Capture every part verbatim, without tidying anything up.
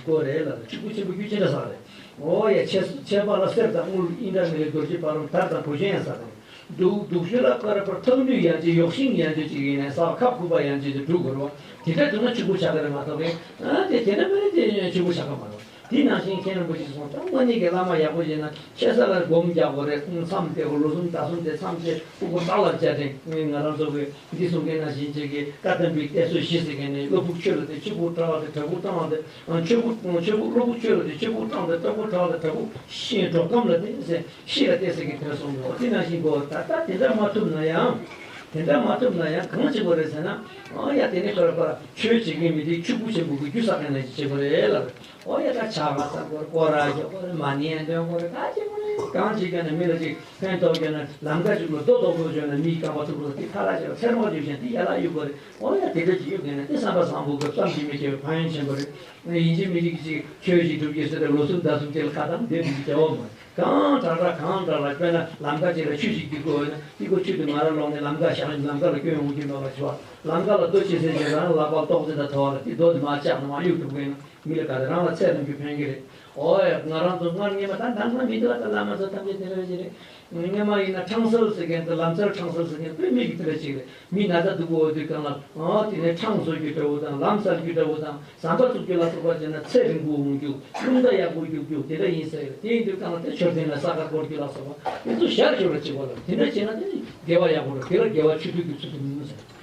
དགོས་རེད་ལ། གཅིག་པུ་ཆེན་པོ་རྒྱུ་ཅི་འདྲ་བསགས་རེད། འོ་ཡ་ཁྱད་ཁྱད་པར་ལ་གསེར་དང་དངུལ་ཨིན་དྲ་མི་རེད། རྡོ་རྗེ་འབར་རུང་དར་དང་གོས་ཆེན་ཡང་བསགས་རེད། སྡུག་སྡུག་ཤོས་ལ་ཀ་ར་པར་ཐག་ནུས་ཡང་ཅིག་ཡོག་ཤིང་ཡང་ཅིག་ཅིག་ཡིན་ནས་ས་ཁབ་སྐུད་པ་ཡང་ཅིག་ཅིག་སྒྲུག་དགོས་རེད་བ། དེ་འདྲ་འདུག་ན་གཅིག་པུ་ཆགས་ཀྱི་རེད་མ་གཏོགས་ཀྱི། ཨ་དེ་དེ་འདྲ་མ་རེད། དེ་གཅིག་པུ་ཆགས་ཀྱི་མ་རེད་བ། དེ་ནང་བཞིན་མཁན་རིན་པོ་ཆེས་གསུངས། ད་དངོས་གནས་ཀྱི་བླ་མ་ཡག་པོ་ཡིན་ན་ཆེ་ས་ལ་སྒོམ་རྒྱག་དགོས་རེད། མཚམས་བསྡད་དགོས། ལོ་གསུམ་ཟླ་གསུམ་དེ་མཚམས་བཅད་ཕྲུ་གུ་སྟག་ལ་བཅའ་དྲན། ང་རང་ཚོ་གི་འདི་གསུང་མཁན་ནང་བཞིན་བྱས་ཀྱི་བཀའ་གདམས་པའི་གཏད་སོ་བཞི་ཟེར་མཁན་ནི་བློ་ཕུགས་ཆོས་ལ་དེ་ཆོས་ཕུགས་བྲལ་བ་དེ་བྲག་ཕུག་བཏང་བ་དེ། ཆོས་ཕུགས་ཆོས་ཕུགས་བློ་ཕུགས་ཆོས་ལ་དེ་ཆོས་ཕུགས་བཏང་དེ་བྲག་ཕུག་བྲལ་བ་དེ་བྲག་ཕུག་ཤེས་གྲོགས་གཏམ་ལ་དེ་ཟེར་ཤེས་ལ་གཏད་ཟེར་མཁན་དེ་གསུངས་འདུག་དེ་ནང་བཞིན་གོ། ད་ལྟ་དེ་འདྲ་མ་ཐུབ་ན་ཡང་། དེ་འདྲ་མ་ཐུབ་ན་ཡང་གང་བྱེད་དགོས་རེད་ཟེར་ན། ཨ་ཡ་དེ་ནི་ཁོ་ར་ཁོ་ར་ཆོས་བྱེད་མཁན་མི་དེ་ཆོས་ཕུགས་ཆེན་པོ་གི་རྒྱུ་བསགས་མཁན་ནང་བཞིན་བྱེད་དགོས་རེད་ལབ། ཨོ་ཡ། ད་ཕྱག་ལ་བསམ་དགོས་རེད། སྐོར་ར་རྒྱག་དགོས་རེད། མ་ཎི་ཡང་འདོན་དགོས་རེད། ག་ཅི་དགོས་རེད། གང་བྱེད་ཀྱང་ན་མི་ལ་ཅིག་ཕན་ཐོགས་ཀྱང་ན། ལམ་ཁ་ཅིག་ལ་རྡོ་རྡོག་པོ་བྱོན་ན་མིའི་རྐང་པ་ཐུག་རོགས། དེ་ཁ་ལག་ཅིག་ལ་ཚེར་མ་བྱོན་ཞིང་དེ་ཡ་ལ་གཡུག་དགོས་རེད། ཨོ་ཡ། དེ་འདྲ་ཅིག་གཡུག་མཁན་ན་དེ་བསམ་པ་བཟང་པོ་གི་བསམ་གྱིས་མི་ཁྱབ་པའི་ཕན་ཡོན་ཆེན་པོ་རེད། ཡིན་གཅིག་མིན་གཅིག་ཅིག་ཆོས་ཅིག་སྒྲུབ་ཀྱི་ཟེར་ཏེ་ལོ་གསུམ་ཟླ་གསུམ་ཅིག་ལ་ཁ་བཏང་བསྡད་འདུག་གི་བྱ་བ་མ་རེད། གང་དྲག་དྲག་གང་དྲག་ལ། དཔེར་ན་ལམ་ཁ་ཅིག་ལ་ཆུ་ཞིག་རྒྱུག་དགོས་ན་དེ་ཁོ་ཆུ་དེ་མ་ར་ལོག་ནས་ལམ་ཁ་བཞག་ནས་ལམ་ཁ་ལ་སྐྱོན་འོང་རྒྱུ་མེད་པ་བྱས། ལམ་ཁ་ལ་རྡོ་ཆེ་ཟེར་ཞིང་རང་ལག་པ་ཏོག་ཙེ་དང་ཐོག་ལ་དེ་རྡོ་དེ་མར་བཅག་ནས་མར་གཡུག་ཐུབ་མཁན་ན་མི་ལ་ག་དེ་རང་ལ་ཚད་ཐམས་ཅད་ཕན་གྱི་རེད། ཨོ་ཡ། ང་རང་ཚོ་སྔར་སྔོན་མ་ད་ད་སྔ་མི་འདུག་ད་བླ་མ་ཚོ་ཐམས་ཅད་དེ་འདྲ་ཅིག་རེད། སྔོན་མ་ཡིན་ན་འཕྲང་སེལ་ཟེར་མཁན་དེ། ལམ་སེལ་འཕྲང་སེལ་ཟེར་མཁན་དཔེ་མི་གི་དེ་འདྲ་ཅིག་རེད། མི་ན་ཚ་སྡུག་པོ་ཡོད་དུས་སྒང་ལ། ཨ་དེ་ནས་འཕྲང་བཟོ་རྒྱུ་འདྲ་བོ་དང་། ལམ་སེལ་རྒྱུ་འདྲ་བོ་དང་། ཟམ་པ་བཙུགས་རྒྱུ་ལ་སོགས་པ་བྱས་ན་ཚད་རིང་པོ་འོང་རྒྱུ། རླུང་རྟ་ཡག་པོ་རྒྱུག་རྒྱུ་དེ་འདྲ་ཡིན་ས་རེད། དེ་ཡིན་དུས་སྒང་ལ་དེ་མཆོད་རྟེན་ལ་ས་དཀར་བསྐོར་རྒྱུ་ལ་སོགས་པ་དེ་ཚོ་ཞར་ཞོར་ལ་བྱེད་དགོས་ལ། དེ་འདྲ་བྱས་ན་དེ་ནི་དགེ་བ་ཡག་པོ་རེད། དེ་ལ་དགེ་བ་ཆོས་སྡུད་ཀྱི་ཚུལ་དུ་མིན་ཟེར།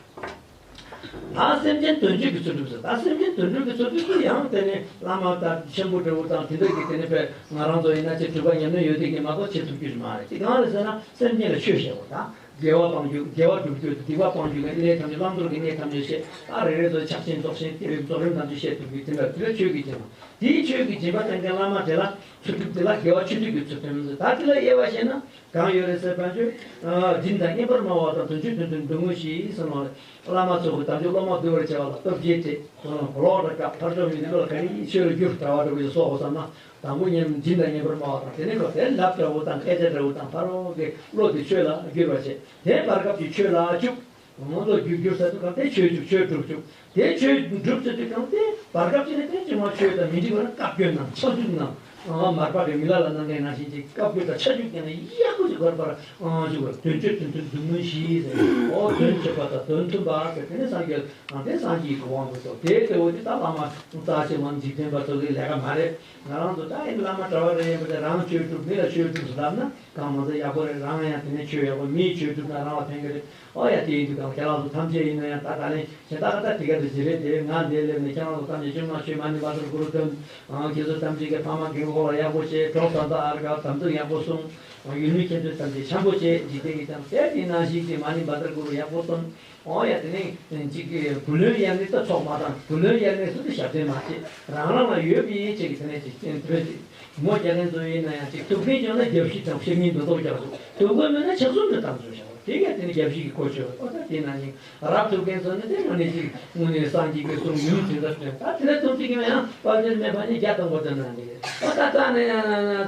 ད་སེམས་ཅན་དོན་བྱེད་ཀྱི་ཚུལ་ཁྲིམས་ཟེར། ད་སེམས་ཅན་དོན་སྒྲུབ་ཀྱི་ཚུལ་ཁྲིམས་སུ་ཡང་དེ་ནི་བླ་མ་དང་ཆེན་པོ་འདྲ་བོ་དང་དེ་འདྲ་གི་དེ་ནི་དཔེ་ང་རང་ཚོ་ཡིན་ན་ཅིག་སྒྲུབ་པ་ཉམས་ལེན་ཡོད་དེ་གི་མ་གཏོགས་བྱེད་ཐུབ་རྒྱུ་མ་རེད། དེ་གང་རེད་ཟེར་ན་སེམས་ཅན་ལ་ཆོས་བཤད་པ་དང་། དགེ་བ་སྤང་རྒྱུ། དགེ་བ་སྒྲུབ་རྒྱུ། སྡིག་པ་སྤང་རྒྱུ་གི་གནས་ཐམས་ཅད། བླང་དོར་གྱི་གནས་ཐམས་ཅད་བཤད། ཨ་རེ་རེ་ཚོ་ཕྱག་ཆེན་རྫོགས་ཆེན་བསྐྱེད་རིམ་རྫོགས་རིམ་ཐམས་ཅད་བཤད་ཐུབ་རྒྱུ་དེ་འདྲ་དེ་ལ་ཆོས་ཀྱི་སྦྱིན་པ། དེའི་ཆོས་ཀྱི་སྦྱིན་པ་བསྟན་མཁན་བླ་མ་དེ་ལ་ཚུལ་ཁྲིམས། དེ་ལ་དགེ་བ་ཆོས་སྡུད་ཀྱི་ཚུལ་ཁྲིམས་ཟེར། ད་དེ་ལ་དབྱེ་བ་བཤད་ན། གང་ཡོད་རེད་ཟེར་བ་ཅིན། ཨ་སྦྱིན་དང་སྙན་པར་སྨྲ་བ་དང་། དོན་བྱེད་དོན་མཐུན་སྡུག་བསྔལ་ཞི་ཟེར་ནོ་རེད། བླ་མ་ཚོ་གི་དམ་ཆོས་སློབ་མ་འདུལ་བར་བྱ་བ་ལ་སྟོབས་བརྒྱད་སྤྲད། གོ་ལོག་འདྲ་སྐབས་ཐར་ལྕོག་མི་འདི་ལོ་ག་རེ་ཆོས་ལ་བསྒྱུར་གྲྭ་བ་འགྲོ་བའི་སོགས་བསམ་ན་དང་པོ་ཉམས་སྦྱིན་དང་སྙན་པར་སྨྲ་བ་དང་། དེ་ནས་ཁོ་དེ་ལབ་འདྲ་བོ་དང་སྐད་ཆ་འདྲ་བོ་དང་ཕ་རོལ་གྱི་བློ་དེ་ཆོས་ལ་བསྒྱུར་བ་བྱེད། དེ་བར་སྐབས་ཀྱི་ཆོས་ལ་བཅུག་ང་ཚོ་རྒྱུ་བསྒྱུར་ས་དུས་གང་དེ་ཆོས་བཅུག་ཆོས་སྒྲུབ་བཅུག་དེ་ཆོས་སྒྲུབ་ཚེ་དུས་གང་དེ་བར་སྐབས་ཅིག་ནས་དེ་ཅི་མ་ཆོས་དང་མི་འགྲིག་པ་ན་བཀའ་བཀྱོན་ནམ་ཆབ་འཇུག་ནམ། ཨ་མར་པ་གི་མི་ལ་ལ་གནང་མཁན་ནང་བཞིན་ཅིག་བཀའ་བཀྱོན་དང་ཆབ་འཇུག་བརྒྱབ་ནས་ཡག་པོ་ཅིག་དགོས་པར་ཨང་ཞུ་བར། དོན་བྱེད་དོན་མཐུན་སྡུག་བསྔལ་ཞི་ཟེར། ཨོ་དོན་བྱེད་པ་དང་དོན་མཐུན་པ་ཟེར། དེ་ནི་སངས་རྒྱས་ཨང་དེ་སངས་རྒྱས་ཀྱི་དབང་དུ་སོང་། དེ་ལྟ་བུ་དེ་ད་བླ་མ་རྩ་ཆེ་བ་འཇིག་རྟེན་པ་ཚོ་གི་ལས་ཀ་མ་རེད། ང་རང་ཚོ་ད་ཡིན་བླ་མ་གྲྭ་བ་རེ་ཡིན་པ་དེ་རང་ཆོས་སྒྲུབ་མི་ལ་ཆོས་སྒྲུབ་ཟེར་ལབ་ན་གང་མ་ཚད་ཡག་པོ་རེད། རང་ཡང་དེ་ནས་ཆོས་ཡག་པོ། མིའི་ཆོས་སྒྲུབ་ན་རང་ལ་ཕན་གི་རེད། ཨོ་ཡ། དེ་ཡིན་དུས་གང་ཁྱེད་རང་ཚོ་ཐམས་ཅད་ཡིན་ན་ཡང་ད་ད་ལན་གཞན་དག་ད་དེ་ག་དུ་ཇི་རེད་དེ། ང་འདིར་སླེབས་ནས་ཁྱེད་རང་ཚོ་ཐམས་ཅད་བཅོམ་ལ་ཆོས་མ་ཎི་བཛྲ་གུ་རུ་འདོན། ཨང་ཁྱེད་ཚོ་ཐམས་ཅད་ཀྱི་ཕ་མ་རྒན་གོག་ལ་ཡག་པོ་བྱེད། གྲོགས་དང་ད་ཨར་ག་དམ་ཚིག་ཡག་པོ་སྲུང་། ཨང་ཡུལ་མི་ཁྱེད་ཚོ་ཐམས་ཅད་འཆམ་པོ་བྱེད། འཇིག་རྟེན་གྱི་ཀྱང་དེ་དེ་ནང་བཞིན་གྱི་མ་ཎི་བཛྲ་གུ་རུ་ཡག་པོ་སྲུང་། ཨོ་ཡ། དེ་ནས་ཅིག་གི་བུ་ལོན་གཡར་ནས་ད་ཚོགས་མ་བཏང་། བུ་ལོན་གཡར་ནས་སུ་དེ་ཞབས་བརྟན་མ་བྱེད། རང་རང་ལ་ཡོད་པའི་ཡིད་ཆེས་ཀྱི་དེ་ནས་ཅིག་བརྟེན་ཐུབ་ཅིག་མོ་རྒྱ་ལན་ཚོ་ཡིན་ན་ཡང་ཅིག་ཐུགས་ཕན་བྱུང་ན་རྒྱབ་བཤིག་དང་བཤེར་ཉིན་འདུ་ལྡོག་རྒྱག་ཚུལ། ཐུགས་དགོས་མེད་ན་ཆག་གསུམ་དུ་བཏང་ཚུལ་བྱ་བ་དེ་གས་དེ་ནི་རྒྱབ་བཤིག་གི་གོ་ཆོད། ཨོ་ད་དེ་ན་ནི་རབ་ཐུབ་མཁན་ཚོ་ནི་དེ་དངོས་གནས་ཅིག་དངོས་གནས་སངས་རྒྱས་ཀྱི་གསུང་ཡུམ་དེ་འདྲ་སྟོན། ད་དེ་ལས་ཐུབ་ཅིག་ཡང་དཔལ་ལྡན་མེ་ཕག་ཉིད་བརྒྱ་སྟོང་པོ་དེ་ན་འདི་གས། ཨོ་ད་རྩ་ནས་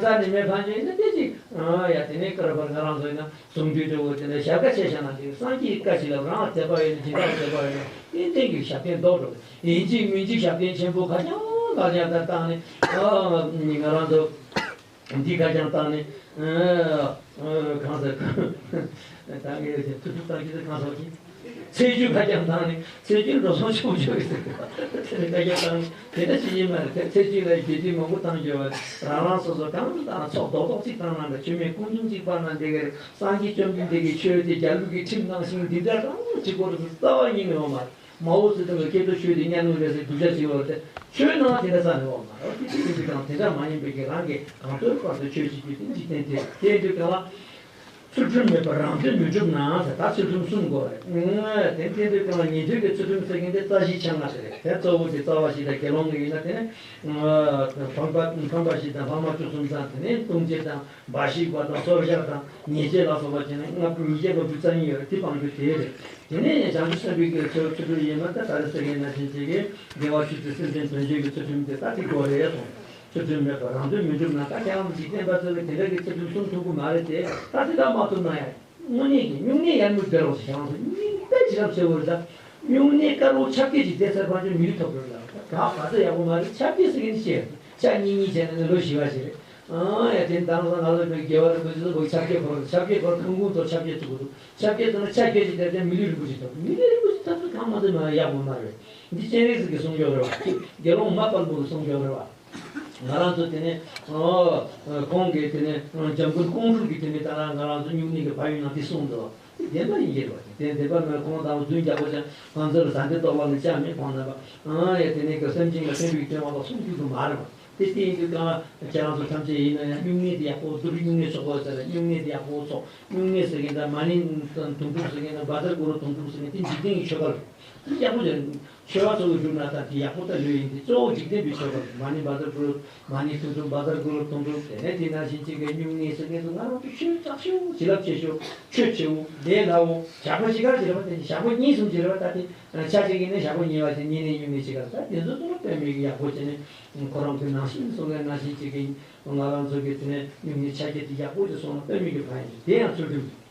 རྩ་ནས་མེ་ཕག་ཉིད་ཡིན་ན་དེ་ཅིག་ཨ་ཡ་དེ་ནས་ཀར་བར་ང་རང་ཚོ་ཡིན་ན་གསུང་དུས་འདྲ་བོ་དེ་འདྲ་ཞབས་ཁ་ཆེ་ཤ་ན་དེ་སངས་རྒྱས་བཀའ་ཅིག་ལ་རང་ལ་དད་པ་ཡོད་ན་སྦྱིན་བདག་ལ་དད་པ་ཡོད་ན་ཏན་ཏན་གྱི་ཞབས་བརྟན་རྡོག་འགྲོ། ཡིན་གཅིག་མིན་གཅིག་ཞབས་བརྟན་ཆེན་པོ་ཁ་རྐྱང་ཁ་རྐྱང་ད་བཏང་ནས་ཨ་ང་རང་ཚོ་འདི་ཁ་རྐྱང་བཏང་ནས་ཨ་གང་ཟེར། ད་ངས་ཐུབ་ཐུབ་བཏང་གི་ཟེར། གང་ཟེར་གྱི་ཚེས་བཅུ་ཁ་རྐྱང་བཏང་ནས་ཚེས་བཅུ་འགྲོ་སོང་ཆུང་ཆུང་ཟེར། དེ་ནས་ཁ་རྐྱང་བཏང་ནས་དེ་འདྲ་ཞིག་ཡིན་མ་རེད། དེ་ཚེས་བཅུ་ལ་དགེ་སྡིག་མང་པོ་བཏང་རྒྱུ་བ་རང་རང་སོ་སོ་གང་དང་ཚོགས་རྡོག་རྡོག་གཅིག་བཏང་ན་འདྲ། མཆོད་མེ་ཀུན་འབྱུང་གཅིག་སྤར་ན་འདྲ་གི་རེད། སངས་རྒྱས་བཅོམ་ལྡན་འདས་ཀྱི་ཆོས་དེ་རྒྱ་ལུགས་ཀྱི་ཁྲིམས་ནང་བཞིན་འདི་འདྲ་རང་གཅིག་པོ་རེད་ཟེར་རྩ་བ་ཉིད་ནས་ཡོང་མ་རེད། མའོ་ཙེ་ཏུང་གི་སྐད་དོད་ཤོད་དེ་གཉའ་གནོན་རེད་ཟེར་སྡུག་ཅག་བྱེད་པ་དེ་ཆོས་ནང་དེ་འདྲ་རྩ་ནས་ཡོང་མ་རེད། དེ་ཅི་ཡིན་དུས་ཀྱང་དེ་འདྲ་མ་ཡིན་པའི་གི་རང་གི་གང་ཚོད་པར་དུ་ཆོས་བྱེད་རྒྱུ་དེ་འཇིག་རྟེན་དེ་དེ་ཡིན་དུས་ཀྱང་ལ། ཚུལ་ཁྲིམས་མེད་པར་རང་དོན་མི་འགྲུབ་ན་ཟེར། ད་ཚུལ་ཁྲིམས་གསུམ་དགོས་རེད། དེ་དེ་དུས་ཀྱང་ལ་ཉན་ཐོས་ཀྱི་ཚུལ་ཁྲིམས་ཟེར་མཁན་དེ་རྩ་བཞི་ཆ་ལྔ་ཞིག་རེད། དེ་གཙོ་བོ་དེ་རྩ་བ་བཞི་དང་དགེ་སློང་གི་ཡིན་ན་དེ་ནི་ཕམ་པ་ཕམ་པ་བཞི་དང་ལྷག་མ་བཅུ་གསུམ་དང་། དེ་ནས་ལྟུང་བྱེད་དང་འབའ་ཞིག་པ་དང་སོར་བཤགས་དང་ཉེས་བྱས་ལ་སོགས་པ་བྱས་ནས་ལྔ་བཅུ་ཉིས་བརྒྱ་ལྔ་བཅུ་རྩ་གཉིས་ཡོད་རེད། དེ་སྤང་རྒྱུ་དེ་རེད། དེ་ནས་བྱང་ཆུབ་སེམས་དཔའི་གི་ཚུལ་ཚུལ་ཁྲིམས་ཡིན་ན་ད་ད་རེས་ཟེར་མཁན་ནང་བཞིན་བྱས་ཀྱི་དགེ་བ་ཆོས་སྡུད་སེམས་ཅན་དོན་བྱེད་ཀྱི་ཚུལ་ཁྲིམས་དེ་ད་དེ་དགོས་རེད་གསུངས། ཚུལ་ཁྲིམས་མེད་པར་རང་དོན་མི་འགྲུབ་ན། ད་ཁྱེད་རང་འཇིག་རྟེན་པ་ཚོ་གི་དེ་འདྲ་གི་ཚུལ་ཁྲིམས་སྲུང་ཐུབ་ཀྱི་མ་རེད་དེ། ད་དེ་འདྲ་མ་ཐུབ་ན་ཡང་དངོས་གནས་ཀྱི་སྨྱུང་གནས་ཡར་མུས་བསྡད་རོགས་ཟེར། ཁྱེད་རང་ཚོ་སྨྱུང་གནས་ཅི་ལབ་ཟེར་བ་རེད། ད་སྨྱུང་གནས་དཀར་པོ་ཆ་བརྒྱད་ཅིག་བསྡད་ཚར་བ་ཅིག་མི་ཐོབ་རེད་ལ། ད་བར་ཚ་ཡག་པོ་མ་རེད། ཆ་བརྒྱད་ཟེར་མཁན་ཅི་ཡང་ཆ་གཉིས་གཉིས་བྱས་ན་ནི་ལོ་བཞི་པ་ཞིག་རེད། ཨང་ཡ་དེ་དང་སང་ང་ཚོ་བོད་རྒྱལ་བ་རིན་པོ་ཆེ་ཚོ་བོད་ཆ་བརྒྱད་འཁོར། ཆ་བརྒྱད་འཁོར་ཁང་ཁུངས་ཐོག་ཆ་བརྒྱད་བཙུགས་འདུག་ཆ་བརྒྱད་བཙུགས་ན་ཆ་བརྒྱད་ཀྱི་དེར་དེ་མི་ལུས་རིན་པོ་ཆེ་ཐོབ། མི་ལུས་རིན་པོ་ཆེ་ཐོབ་ཚུལ་གང་མ་ཚོད་མ་ཡག་པོ་མ་རེད། འདི་སྤྱན་རས་གཟིགས་ཀྱི་གསུང་ཆོས་རེད་བ། དགེ་སློང་མ་དཔལ་མོ་གི་གསུང་ཆོས་རེད་བ། ང་རང་ཚོ་དེ་ནས་ཨོ་ཁོང་གིས་དེ་ནས་འཇམ་མགོན་ཀོང་སྤྲུལ་གྱིས་དེ་ནས་ད་ང་རང་ཚོ་སྨྱུང་གནས་ཀྱི་ཕ་ཡུལ་ནང་དེ་གསུངས་འདུག་དེ་བདེན་པ་ཡིན་གྱི་རེད་བ། དེ་བདེན་པ་མེད། ཁོང་དང་རྫུན་རྒྱག་པ་ཅན་ང་ཚོ་ལ་ཟ་འདྲེ་ལྟོགས་པ་ལ་ཅང་མེད། ཁོང་རྣམ་པ་ཨང་ཡ་དེ་ནས་ཀྱི་སེམས་ཅན་ལ་ཕན་པའི་སྐྱོན་མ་གཏོགས་གསུང་རྒྱུ་དུ་མ་རེད་བ། དེ་དེ་ཡིན་དུས་གང་ལ་ཁྱེད་རང་ཚོ་ཐམས་ཅད་ཡིན་ན་ཡང་སྨྱུང་གནས་དེ་ཡག་པོ་འདུག་སྨྱུང་གནས་ཚོགས་པ་ཟེར་ལ་སྨྱུང་གནས་དེ་ཡག་པོ་ཚོགས། སྨྱུང་གནས་ཟེར་མཁན་དང་མ་ཎི་དུང་སྒྲུབ་ཟེར་མཁན་དང་བཛྲ་གུ་རུ་དུང་སྒྲུབ་ཟེར་མཁན་དེ་འཇིག་རྟེན་གྱི་ཆོས་པ་རེད། དེ་ཡག་པོ་ཡོད། ཆོས་པ་ཚོ་གི་སྒྲུབ་ན་ད་དེ་ཡག་པོ་ད་ལོས་ཡིན་ཏེ། གཙོ་བོ་འཇིག་རྟེན་པའི་ཆོས་པ་རེད། མ་ཎི་བཛྲ་གུ་རུ་མ་ཎི་དུང་སྒྲུབ་བཛྲ་གུ་རུ་དུང་སྒྲུབ་དེ་ནས་དེ་ནང་བཞིན་གཅིག་གི་སྨྱུང་གནས་ཟེར་མཁན་ཚོ་ང་རང་ཚོ་ཆོས་དྲག་ཤོས་བྱིན་རླབས་ཆེ་ཤོས་ཆོས་ཆེའོ་ལས་སླ་བོ་ཞག་པོ་གཅིག་ག་ཅི་རེད་བ། དེ་ཞག་པོ་གཉིས་གསུམ་ཅི་རེད་བ། ད་དེ་ཆ་གཅིག་ཡིན་ན་ཞག་པོ་གཉིས་པ་ཅིག་གཉིས་ནས་སྨྱུང་གནས་གཅིག་ག་ད་དེ་ཚོ་ཚོ་དཔེ་མེད་ཀྱི་ཡག་པོ་བྱས་ནས་ཁོ་རང་ཚོའི་ནང་བཞིན་གསུང་མཁན་ནང་བཞིན་གཅིག་གི་ང་རང་ཚོ་གི་དེ་ནས་སྨྱུང་གནས་ཆ་རྒྱུས་དེ་ཡག་པོ་ཅིག་སོང་ན་དཔེ་མེད་ཀྱི་ཕན་ཡོད། དེ་ཡང་ཚུལ་ཁྲིམས།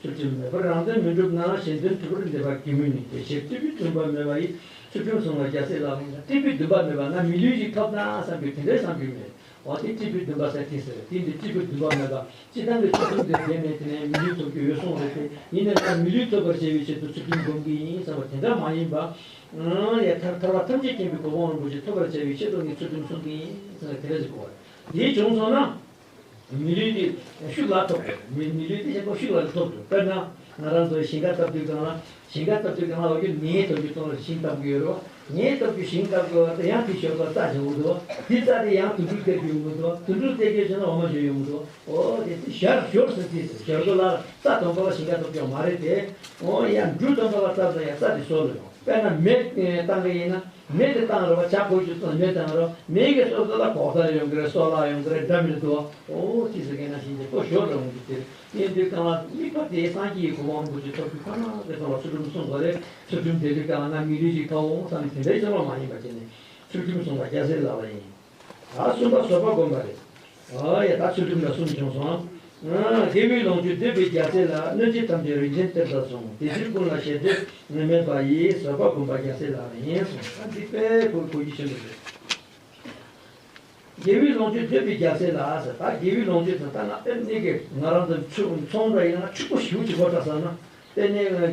ཚུལ་ཁྲིམས་མེད་པར་རང་དོན་མི་འགྲུབ་ན། གཞན་དོན་གྲུབ་པར་འདོད་པ་གད་མོའི་ནད། དེ་ཕྱིར་སྲིད་པའི་བདེན་པ་མེད་པ་ཡི། ཚུལ་ཁྲིམས་བསྲུང་བ་རྒྱལ་སྲས་ལག་ལེན་ཡིན། སྲིད་པའི་བདེན་པ་མེད་པ་ན་མི་ལུས་ཤིག་ཐོབ་ན་བསམ་རྒྱུ་དེ་འདྲའི་བསམ་རྒྱུ་མེད། འོ་དེ་སྲིད་པའི་བདེན་པ་ཟེར་དེ་ཟེར། དེ་འདི་སྲིད་པའི་བདེན་པ་མེད་པ། སྤྱིར་བཏང་གི་ཚུལ་ཁྲིམས་དེ་ལྡན་ནས་དེ་ནས་མི་ལུས་ཐོབ་རྒྱུ་ཡོད་གསུངས་རེད་དེ། ཡིན་ནའང་མི་ལུས་ཐོབ་པར་བྱ་བའི་ཆེད་དུ་ཚུལ་ཁྲིམས་སྒོམ་གྱི་ཡིན་བསམ་པ་དེ་འདྲ་མ་ཡིན་པ། ཡ་ཐར་ཐར་པ་ཐམས་ཅད་མཁྱེན་པའི་གོ་འཕང་རིན་པོ་ཆེ་ཐོབ་པར་བྱ་བའི་ཆེད་དུ་ངས་ཚུལ་ཁྲིམས་སྲུང་གི་ཡིན་བསམ་པ་དེ་འདྲ་ཞིག་གོ་བ་རེད། དེ་བྱུང་སོང་ན། མི་ལུས་དེ་ཤུགས་ལ་ཐོབ་དགོས། མི་མི་ལུས་དེ་ཞེན་ཁོག་ཤུགས་ལ་ཐོབ་དགོས། དཔེར་ན་ང་རང་ཚོའི་ཞིང་ཁ་བཏབ་དུས་སྒང་ལ། ཞིང་ཁ་བཏབ་དུས་སྒང་ལ་འོ་རྒྱུ་ནས་བཏབ་རྒྱུ་སོང་ལ་ཞིང་བཏབ་དགོས་ཡོད་རེད་བ། ནས་བཏབ་རྒྱུ་ཞིང་བཏབ་དགོས་བ་དེ་ཡང་དེ་ཞོར་ལ་རྩྭ་བྱེད་འོང་འདུག་བ། དེ་རྩྭ་དེ་ཡང་དུད་འགྲོ་སྟེར་རྒྱུ་ཡོང་གི་འདུག་བ། དུད་འགྲོ་སྟེར་རྒྱུ་བྱས་ན་འོ་མ་བྱས་ཡོང་གི་འདུག་བ། འོ་དེ་དེ་ཞར་ཞོར་ཟེར་དུས་ཟེར་ཞོར་དུ་ལ་རྩྭ་དང་པོ་ལ་ཞིང་ཁ་བཏབ་རྒྱུ་མ་རེད་དེ། འོ་ཡང་འབྲུ་དང་པོ་ལ་བཏབ་ན་ཡང་རྩྭ་དེ་ཞོར་ལ་ཡོང་། དཔེར་ན་མེ་བཏང་གི་ཡིན་ན། མེ་དེ་བཏང་རེད་བ། ཇ་གོས་ཅིག་བཏང་མེ་བཏང་རེད་བ། མེ་གི་སོ་སོ་ལ་གོག་ལྟར་ཡོང་གི་རེད། སོ་ལ་ཡོང་གི་རེད། འདྲ་མི་འདུག་བ། ཨོ་ཅི་ཟེར་མཁན་ན་ཤིང་ཆེ་ཁོ་ཞོར་རེད་འོང་གི་དེ་རེད། ཡིན་དུས་གང་ལ་དམིགས་པ་དེ་སངས་རྒྱས་ཀྱི་གོ་འཕང་རིན་པོ་ཆེ་ཐོབ་རྒྱུ་ཁོ་ན་རེད་བསམ་ལ་ཚུལ་ཁྲིམས་སྲུང་དགོས་རེད། ཚུལ་ཁྲིམས་དེ་དུས་གང་ལ་ང་མི་ལུས་ཅིག་ཐོབ་འོང་བསམ་ནས་དེ་འདྲའི་བྱ་བ་མ་ཡིན་པ་བྱས་ནས་ཚུལ་ཁྲིམས་སྲུང་བ་རྒྱལ་སྲས་ལག་ལེན་ཡིན། ད་གསུམ་པ་བཟོད་པ་སྒོམ་པ་རེད། ཨ་ཡ་ད་ཚུལ་ཁྲིམས་ལ་གསུམ་བྱུང་སོང་། ཨ་དགེ་བའི་ལོངས་སྤྱོད་འདོད་པའི་རྒྱལ་སྲས་ལ། གནོད་བྱེད་ཐམས་ཅད་རིན་ཆེན་གཏེར་དང་མཚུངས། དེ་ཕྱིར་ཀུན་ལ་ཞེ་འགྲས་མེད་པ་ཡིས། བཟོད་པ་སྒོམ་པ་རྒྱལ་སྲས་ལག་ལེན་ཡིན་གསུངས། ཨ་འདི་དཔེ་གོ་གོ་རྒྱུ་ཆེན་པོ་རེད། དགེ་བའི་ལོངས་སྤྱོད་འདོད་པའི་རྒྱལ་སྲས་ལ་ཟེར། ད་དགེ་བའི་ལོངས་སྤྱོད་དང་ད་ང་དཔེ་གནས་ཀྱི་ང་རང་ཚོ་ཕྱུགས་ཚོང་འདྲ་ཡིན་ན་ཕྱུག་པོ་ཞེ་པོ་ཅིག་དགོས་དྲག་ས་ན། དཔེ་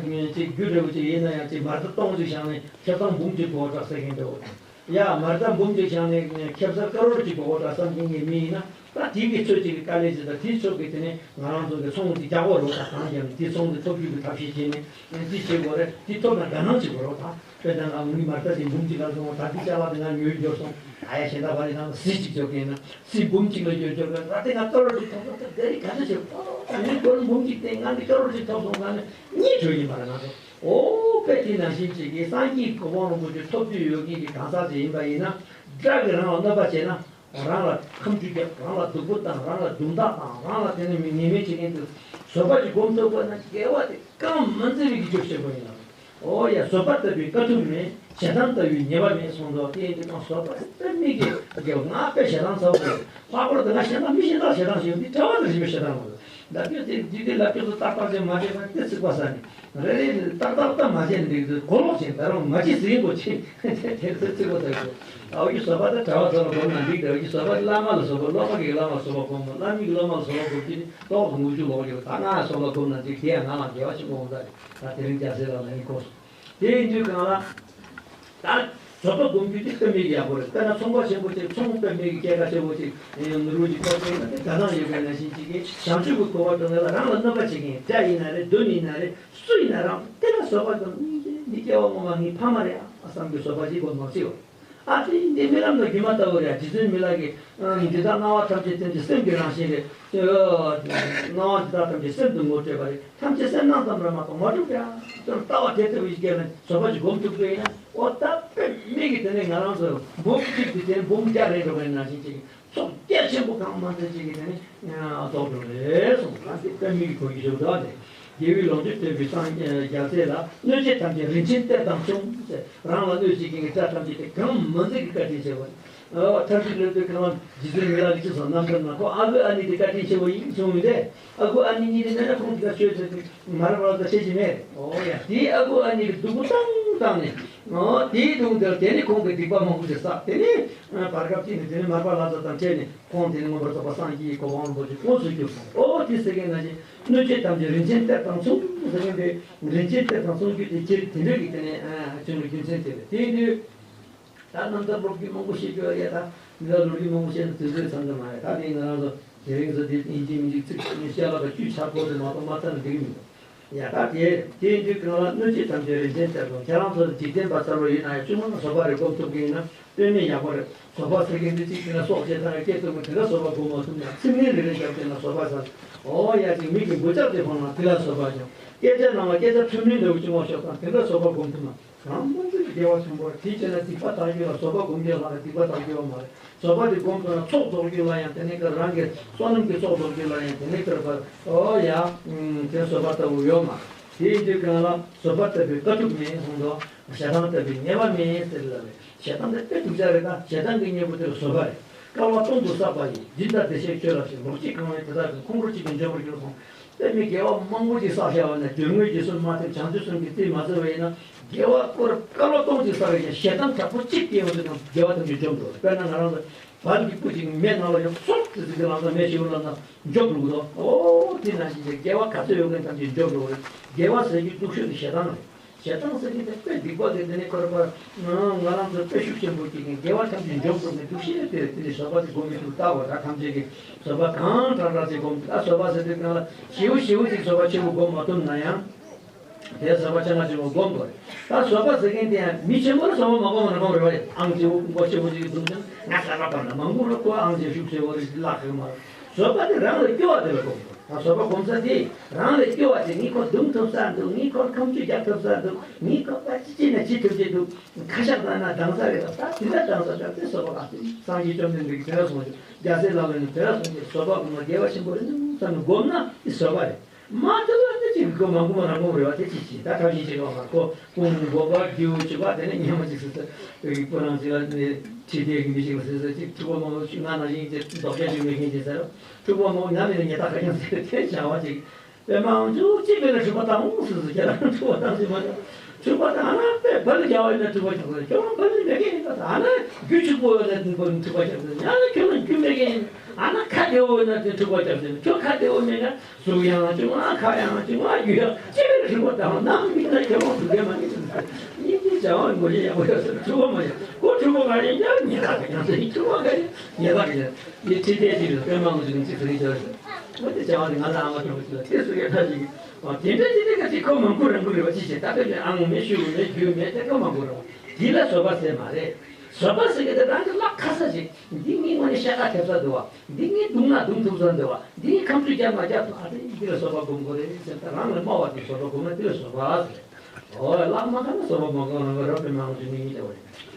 གནས་ཅིག་རྒྱུ་འབྲས་བུ་ཅིག་ཡིན་ན་ཡང་ཅིག་མ་རྩ་སྟོང་ཅིག་བཞག་ནས་ཁེ་བཟང་འབུམ་ཅིག་དགོས་དྲག་ཟེར་མཁན་འདྲ་བོ་དང་། ཡ་མ་རྩ་འབུམ་གཅིག་བཞག་ནས་ཁེ་བཟང་ཀ་རོར་གཅིག་དགོས་དྲག་བསམ་གྱི་ངའི་མི་ཡིན་ན། ད་དེ་གི་ཚོད་ཅིག་གི་དཀའ་ལས་ཅིག་དང་དེའི་ཚོད་ཀྱི་དེ་ནས་ང་རང་ཚོ་གི་ཚོང་དེ་རྒྱག་དགོས་རེད། ད་གང་ཡང་དེ་ཚོང་དེ་ཐོབ་རྒྱུ་གི་ཐབས་ཤེས་བྱས་ནས་དེ་བྱེད་དགོས་རེད། དེ་ཐོབ་ན་དགའ་སྣང་ཅིག་དགོས་རེད། ད་དཔེར་ན་ང་མི་མ་རྩ་དེ་འབུམ་གཅིག་ལ་སོང་བ། ད་དེ་ཅ་ལག་དེ་ང་ཉོས་འབྱོར་སོང་། ད་ཡ་གཞན་དག་བ་ལས་ནང་གཟི་གཅིག་འབྱོར་གི་ཡིན་ན་གཟི་འབུམ་གཅིག་ལ་འབྱོར་འབྱོར་གི། ད་དེ་ང་ཀ་རོར་གཅིག་ཐོབ་སོང་། ད་དེ་རིགས་ག་ཚོད་བྱེད། ཨོ་ད་ངའི་སྒོར་འབུམ་གཅིག་དེ་ང་གི་ཀ་རོར་གཅིག་ཐོབ་སོང་ཟེར་ནས་གཉིད་བྲོ་ཡིན་པ་རེད་ང་ཚོ། ཨོ་དཔེ་དེ་ནང་བཞིན་བྱེད་ཀྱི་སངས་རྒྱས་གོ་འཕང་རིན་པོ་ཆེ་ཐོབ་རྒྱུ་ཡོད་མཁན་གྱི་གང་ཟག་ཅིག་ཡིན་པ་ཡིན་ན། དགྲ་གིས་རང་ལ་གནོད་པ་བྱས་ན། རང་ལ་ཁ་མཆུ་རྒྱབ། རང་ལ་སྡུག་པོ་བཏང་། རང་ལ་རྡུང་རྡེག་བཏང་། རང་ལ་དེ་ནས་མི་ཉེས་མེད་བྱེད་མཁན་དེ་བཟོད་པ་ཅིག་སྒོམ་ཐུབ་པ་ན་དགེ་བ་དེ་གང་མ་མཛད་པའི་གི་རྒྱུ་ཆེན་པོ་ཡིན་ལ། ཨོ་ཡ་བཟོད་པ་ལྟ་བུའི་དཀའ་ཐུབ་མེད། ཞེ་སྡང་ལྟ་བུའི་ཉེས་པ་མེད་གསུངས་འདུག་དེ་ཡིན་དུས་ང་བཟོད་པ་དེ་དཔེ་མི་སྲིད་དགེ་བ། ང་དཔེ་ཞེ་སྡང་ཚ་བོ་རེད། ལྷག་པར་དུ་ང་ཞེ་སྡང་མི་ཞེ་སྡང་ཞེ་སྡང་ཞེས་འདི་གྲྭ་བ་དང་རིག་པའི་ཞེ་སྡང་མ་རེད། ལབ་རྒྱུ་དེ་འདི་དེ་ལབ་རྒྱུ་དེ་ཏག་ཏག་ཅིག་མ་བྱས་ན་དེ་ཚིག་པ་ཟ་ནས། རེ་རེ་ཏག་ཏག་ཏག་མ་བྱས་ནས་འདུག་གོ་ལོག་ཅིག་ད་རུང་མ་བྱེད་ཟེར་གྱིན་པོ་ཅིག་དེ་ཚོ་ཚིག་པ་ཟ་གི་འདུག་ཨ་འུ་ཅག་བཟོད་པ་དེ་གྲྭ་བ་ཚོ་ལ་སྒོམ་ན་འགྲིག་རེད། འུ་ཅག་བཟོད་པ་བླ་མ་ལ་བཟོད་པ། སློབ་མ་གིས་བླ་མ་ལ་བཟོད་པ་སྒོམ། བླ་མ་གིས་སློབ་མ་ལ་བཟོད་པ་སྒོམ་གྱི་ནི་ཏོག་ཙམ་ངུ་ཆུ་ལོག་གི་རེད། ད་ང་སོགས་ལ་སྒོམ་ན་འགྲིག་དེ་ཡང་ང་ལ་དགེ་བ་ཆེན་པོ་འོང་ས་རེད། ད་དེ་རིང་རྒྱལ་སྲས་ལག་ལེན་གོ་སོང་། དེ་ཡིན་དུས་གང་ལ། ད་བཟོད་པ་སྒོམ་རྒྱུ་དེ་དཔེ་མེད་ཀྱི་ཡག་པོ་རེད། དཔེར་ན་ཚོང་པ་ཆེན་པོ་ཅིག་ཚོང་དཔེ་མེད་ཀྱི་སྐྱེད་ཀ་ཆེ་བོ་ཅིག་ནོར་བུ་ཅིག་ཐོབ་པ་ཡིན་ན་དེ་དགའ་སྣང་ཡོད་པའི་ནང་བཞིན་ཅིག་གིས་བྱང་ཆུབ་ཀྱི་གོ་འཕང་འགྲོ་མཁན་ལ་རང་ལ་གནོད་པ་བྱེད་མཁན། དགྲ་ཡིན་ན་རེད། གདོན་ཡིན་ན་རེད། སུ་ཡིན་ན་རང་དེ་ལ་བཟོད་པ་སྒོམ་ནི་འདི་སྐྱེ་བ་སྔོན་མ་ངའི་ཕ་མ་རེད་ཨ་བསམ་གྱི་བཟོད་པ་ཅིག་སྒོམ་མ་བྱེད་བ། ཨ་ཙི་འདི་རྨི་ལམ་དང་སྒྱུ་མ་ལྟ་བུ་རེད། རྗེ་བཙུན་མི་ལ་གིས་འདི་དག་སྣང་བ་ཐམས་ཅད་རྟེན་ཅིང་སེམས་ཀྱི་རང་བཞིན་རེད། སྣང་བ་འདི་དག་ཐམས་ཅད་སེམས་དུ་ངོ་སྤྲད་པ་རེད། ཐམས་ཅད་སེམས་སྣང་ཙམ་རེད་མ་གཏོགས་མ་གྲུབ་ཀྱང་ལྟ་བ་དེ་ལྟ་བུ་ཞིག་སྐྱེས་ནས་བཟོད་པ་ཅིག་སྒོམ་ཐུབ་པ་ཡིན་ན། འོ་ད་དཔེ་མེད་ཀྱི་དེ་ནས་ང་རང་ཚོ་འབུམ་གཅིག་གི་དེ་འབུམ་བརྒྱ་རེད་འགྲོ་བའི་ནང་བཞིན་ཅིག་ཚོགས་རྒྱ་ཆེན་པོ་གང་མང་ཙམ་ཅིག་གི་དེ་ནས་རྫོགས་འགྲོ་རེད་གསུངས། ད་དེ་དཔེ་མེད་ཀྱི་གོ་རྒྱུ་ཞིག་འདུག་ཨ། དེ་དགེ་བའི་ལོངས་སྤྱོད་སྟོན་པའི་སངས་རྒྱ་རྒྱལ་སྲས་ལ། གནོད་བྱེད་ཐམས་ཅད་རིན་ཆེན་གཏེར་དང་མཚུངས་ཟེར། རང་ལ་གནོད་བྱེད་མཁན་གྱི་དགྲ་ཐམས་ཅད་དེ་གང་མང་ཙམ་གྱི་བཀའ་དྲིན་ཆེ་བ། ཨ་ཐར་ཞིག་ལོས་དུས་གང་ལ་རྗེ་བཙུན་མི་ལ་གི་ཅི་སོང་རྣམ་ཐར་ན་ཁོ་ཨ་ཁུ་ཨ་ནེ་དེ་བཀའ་དྲིན་ཆེ་བ་ཡིན་གསུངས་མི་འདུག་ཨ་ཁུ་ཨ་ནེ་གཉིས་དེ་མེད་ན་ཁོང་དེ་ག་ཆོས་ཟེར་དུས་མ་རབས་ར་ད་བཤད་ཀྱི་མེད། ཨོ་ཡ་དེ་ཨ་ཁུ་ཨ་ནེ་གི་སྡུག་པོ་བཏང་ བཏང་ནས། ཨོ་དེའི་དུས་འདིར་དེ་ནི་ཁོང་གིས་སྡིག་པ་མང་པོ་ཞིག་བསགས། དེ་ནི་བར་སྐབས་གཅིག་ནས་དེ་ནི་མར་པ་ལྷ་ས་དང་འཕྲད་ནས་ཁོང་དེ་ནི་མངོན་པར་རྫོགས་པ་སངས་རྒྱས་ཀྱི་གོ་འཕང་རིན་པོ་ཆེ་དངོས་སུ་གྱུར་སོང་། ཨོ་དེ་ཟེར་མཁན་ནང་བཞིན་གནོད་བྱེད་ཐམས་ཅད་རིན་ཆེན་གཏེར་དང་མཚུངས་ཟེར་མཁན་དེ། རིན་ཆེན་གཏེར་དང་མཚུངས་རྒྱུ་དེ་ཁྱེད་དེ་འདྲ་གི་དེ་ནས་བྱུང་བའི་རྒྱུ་མཚན་དེ་རེད། དེ་ཡིན་དུས། ད་རྣམ་ཐར་ལོ་རྒྱུས་མང་པོ་ཤེས་རྒྱུ་ཡ། ད་འདི་ལ་ལོ་རྒྱུས་མང་པོ་བཤད་ན་དུས་ཚོད་ཚང་གི་མ་རེད། ད་དེ་ང་རང་ཚོ་དེ་རིང་ཚོ་དེ་ཡིན་གཅིག་མིན་གཅིག་ཚིག་གཅིག་གཉིས་བཤད་ལ་ད་བཅུ་ཆ་སྐོར་དུ་མ་གཏོགས་མ་ཚར་ན་འགྲིག་གི་མི་འདུག་ཡ། ད་དེ་དེ་འདྲའི་སྒང་ལ་གནོད་བྱེད་ཐམས་ཅད་རིན་ཆེན་གཏེར་དང་། ཁྱེད་རང་ཚོ་འཇིག་རྟེན་པ་ལྟ་བུ་ཡིན་ན་ཡང་ཆུང་མ་ན་བཟོད་པ་རེ་སྒོམ་ཐུབ་ཀྱི་ཡིན་ན་དཔེ་མེད་ཡག་པོ་རེད། བཟོད་པ་ཟེར་མཁན་འདི་གཅིག་བྱས་ན་སྲོག་བཅད་ཐབས་སྐྱེ་ཐུབ་མི་དེ་འདྲ་བཟོད་པ་སྒོམ་མ་ཐུབ་ན་ཚིག་ངན་རེ་རེ་བརྒྱབ་བྱས་ན་བཟོད་པ་ཟེར། ཨོ་ཡ་ཅིག་མིག་གི་མགོ་ལྕགས་དེ་ཕོག་ན་དེ་ལ་བཟོད་པ་ཀྱང་། སྐད་ཆ་ནང་ལ་སྐད་ཆ་ཐུན་མིན་འདྲ་བོ་ཅིག་མ་ཤོད་དང་དེ་འདྲ་བཟོད་པ་སྒོམ་ཐུབ་ན། རང་དབང་ཚུལ་གྱི་དགེ་བ་ཆེན་པོ་རེད། དེ་བྱས་ན་སྡིག་པ་དག་རྒྱུ་ལ་བཟོད་པ་སྒོམ་རྒྱུ་ལ་སྡིག་པ་དག་རྒྱུ་བ་མ་རེད། བཟོད་པ་དེ་སྒོམ་ཐུབ་ན་ཚོགས་རྫོགས་རྒྱུ་ལ་ཡང་དེ་ནས་ཀར་རང་གི་བསོད་ནམས་ཀྱི་ཚོགས་རྫོགས་རྒྱུ་ལ་ཡང་དེ་ནས་ཀར་བར་ཨོ་ཡ། དེ་བཟོད་པ་ལྟ་བུ་ཡོད་མ་རེད། དེ་ཡིན་དུས་གང་ལ་བཟོད་པ་ལྟ་བུའི་དཀའ་ཐུབ་མེད་ཧོང་དུ་ཞེ་སྡང་ལྟ་བུའི་ཉེས་པ་མེད་ཟེར་ལ་རེད། ཞེ་སྡང་དེ་དཔེ་སྡུག་ཅག་རེད། ད་ཞེ་སྡང་གི་གཉེན་པོ་དེ་ལ་བཟོད་པ་རེད། བསྐལ་པ་སྟོང་དུ་བསགས་པ་ཡི། སྦྱིན་དང་བདེ་གཤེགས་མཆོད་ལ་ཞེན། ལོག་ཅིག་གང་བས་དེ་དག་གི། ཁོང་ཁྲོ་གཅིག་གིས་འཇོམས་པར་འགྱུར་གསུངས། དཔེ་མི་དགེ་བ་མང་པོ་ཅིག་བསགས་བཞག་པ་ན་སྦྱོར་དངོས་རྗེས་གསུམ་མ་ཐེབས་བྱང་ཆུབ་གསུམ་གྱིས་རྩིས་མ་ཟིན་པ་ཡིན་ན། དགེ་བ་སྐོར་བསྐལ་པ་སྟོང་ཅིག་བསགས་ཀྱང་ཞེ་སྡང་དྲག་པོ་གཅིག་སྐྱེས་ཡོང་དུས་ན་དགེ་བ་ཐམས་ཅད་འཇོམས་འགྲོ། དཔེར་ན་ང་རང་ཚོ་བལ་གྱི་སྤུ་ཅིག་མེ་ནང་ལ་ཡོང་སོང་ཙི་ཙི་གི་ལམ་སང་མེ་ཤི་བོ་ལ་ན་འཇོམས་འགྲོ་གི་འདུག། ཨོ་དེ་ནང་བཞིན་གྱི་དགེ་བ་ག་ཚོད་ཡོད་མཁན་ཐམས་ཅད་འཇོམས་འགྲོ་གི་རེད། དགེ་བ་ཟེར་རྒྱུ་སྡུག་ཤོས་དེ་ཞེ་སྡང་རེད། ཞེ་སྡང་ཟེར་གྱི་དེ་དཔེ་སྡིག་པ་དེ་དེ་ནས་འཁོར་བར་ང་རང་ཚོ་དཔེ་ཤུགས་ཆེན་པོ་སྐྱེ་མཁན་དགེ་བ་ཐམས་ཅད་འཇོམས་ཐུབ་མཁན་སྡུག་ཤོས་དེ་དེ་ནས་བཟོད་པ་དེ་སྒོམ་མི་ཐུབ། ལྟ་བ་ད་ཐམས་ཅད་ཀྱིས་བཟོད་པ་གང་དྲག་དྲག་ཅིག་སྒོམ། ད་བཟོད་པ་ཟེར་དུས་གང་ལ་ཞེ་པོ་ཞེ་པོ་ཅིག་བཟོད་པ་ཆེན་པོ་སྒོམ་མ་ཐུབ་ན་ཡང་། དེ་བཟོད་པ་ཆེན་པོ་ཆེན་པོ་སྒོམ་དགོས་རེད། ད་བཟོད་པ་ཟེར་མཁན་དེ་ཡང་མི་ཆེན་པོ་ལ་བཟོད་པ་མ་སྒོམ་ན་སྒོམ་རེད་བ། ཨང་ཆེ་བོ་མགོ་ཆེ་བོ་ཅིག་འཛུམ་ཞིང་ང་ས་ར་པ་ན་མང་པོ་ར་ཁོ་ཨང་ཆེ་ཤུགས་ཆེ་བོ་རེད་ལག་ཁེགས་མ་རེད། བཟོད་པ་དེ་རང་ལ་སྐྱོ་བ་དེ་ལ་སྒོམ་དགོས། ད་བཟོད་པ་སྒོམ་ས་དེ་རང་ལ་སྐྱོ་བ་དེ། ངས་ཁོ་རྡུང་ཐུབ་ས་འདུག། ངས་ཁོར་ཁ་མཆུ་རྒྱག་ཐུབ་ས་འདུག། ངས་ཁོ་ད་ཅི་བྱས་ན་བྱེད་ཐུབ་ཀྱི་འདུག། ཁ་ཤགས་བཏང་ན་འདང་ས་རེད། ད་དེ་འདྲ་འདང་ས་ད་དེ་བཟོད་པ་ལགས་ཏེ། སངས་རྒྱས་བཅོམ་ལྡན་འདས་ཀྱིས་དེ་འདྲ་གསུངས་ཤིང་རྒྱལ་སྲས་ལག་ལེན་ནས་དེ་འདྲ་གསུངས་ཤིང་། བཟོད་པ་སྒོམ་ན་དགེ་བ་ཆེན་པོ་རེད་བསམ་ནས་སྒོམ་ན་དེ་བཟོད་པ་རེད། མ་ཐུབ་པ་དེ་ཅིག་གི་མ་སྒོམ་རང་སྒོམ་རེད་བ། དེ་ཅིག་ཅིག་ད་ཐབས་ཤེས་ཅིག་ལ་མ་ཁོ་ཀུན་སློང་འགོག་པ་རྒྱུ་ཅིག་བ། དེ་ནས་སྙན་མོ་ཅིག་ཟེར་ས་རིག་པོ་རང་ཅིག་ལ་ནི་ཁྲིད་དེ་གི་མི་ཅིག་ལ་ཟེར་ས་ཅིག་འཁྲུག་པ་མང་པོ་ཅིག་ང་ནང་བཞིན་ཅིག་ལྡོག་རྒྱ་ཅིག་མེད་མཁན་ཅིག་ཟེར། འཁྲུག་པ་མང་པོ་ཉམས་མེད་ན་ཉེས་དག་ག་ཡང་ཟེར། དེ་བྱ་བ་ཅིག་པད་མ་དབང་ཕྱུག་ཅིག་པས་ན་འཁྲུག་པ་དང་ཟེར་ཟེར། ཁྱེད་རང་འཁྲུག་པ་དང་ཟེར་མ་ཐག་འཁྲུག་པ་དང་ཨ་ན་པད་བལ་རྒྱག་པ་ཡིན་ན་འཁྲུག་པ་རྒྱག་ཟེར། ཁྱོད་རང་བལ་མེད་མཁན་ཡིན་པ་དང་ཨ་ན་རྒྱུ་ཕྱུག་པོ་ཡོད་ན་འཁྲུག་པ་རྒྱག་ཟེར། ཨ་ན་ཁྱོད་རང་རྒྱུ་མེད་མཁན་ཡིན། ཨ་ན་ཁ་བདེ་བོ་ཡོད་ན་དེ་འཁྲུག་པ་རྒྱག་ཟེར། ཁྱོད་ཁ་བདེ་བོ་མེད་ན། གཟུགས་ཡང་བྱུང་ང་ཁ་ཡང་བྱུང་ང་རྒྱུ་ཡང་ཅི་བས་འཁྲུག་པ་དང་ནམ་མིན་ན་ཁྱོད་རང་འཁྲུག་གི་མ་ཡིན། སྙིང་རྗེ་བྱ་བ་ངོ་ཤེས་ཡག་པོ་ཡོད་ཟེར། འཁྲུག་པ་མ་ཡིན་ཁོ་འཁྲུག་པ་ག་ཡིན་ཀྱང་ཉེས་དག་གི་ཡང་ཟེར། འཁྲུག་པ་ག་ཡིན་ཉེས་དག་གི་ཡང་ཡིན། ཁྲིད་དེ་ཅིག་རེད། དཔེ་མང་པོ་ཞིག་ཅིག་ཟེར་གྱི་ཡོད་ཟེར། འོ་དེ་བྱ་བ་དེ་ང་ལ་ཨ་མ་ཁྱོད་ཀྱི་ལ་དེ་སུ་ཡོད་ཐ་ཞིག་གི་དེ་འདྲ་དེ་འདྲ་ག་ཅིག་ཁོ་མང་པོ་རང་པོ་རེད་བ། ཅི་བྱེད་ད་དཔེ་ཨང་མེད་ཤུ་མེད་རྒྱུ་མེད་དེ་ཁོ་མང་པོ་རེད་བ། དེ་ལ་བཟོད་པ་ཟེར་མ་རེད། བཟོད་པ་ཟེར་གི་དེ་རང་གི་ལག་ཁ་ས་ཞིག་འདི་ངའི་ངོ་ནས་ཤ་ཁ་ཐེབས་ས་འདུག་བ། འདི་ངའི་རྡུང་ན་རྡུང་ཐུབ་ས་འདུག་བ། འདི་ངའི་ཁ་མཆུ་རྒྱག་མ་རྒྱག་ཐུབ། ཨ་ཏི་འདི་ལ་བཟོད་པ་སྒོམ་དགོས་རེད་ཟེར། ད་རང་ལ་སྨྲ་བ་དེ་བཟོད་པ་སྒོམ་ན་དེ་ལ་བཟོད་པ་ཟེར། ཨོ་ལག་མ་ཁ་ན་བཟོད་པ་མ་སྒོམ་རང་གི་རབ་ཏུ་མང་ཞིག་ནི་ཡིན་ལྟ་བ་རེད།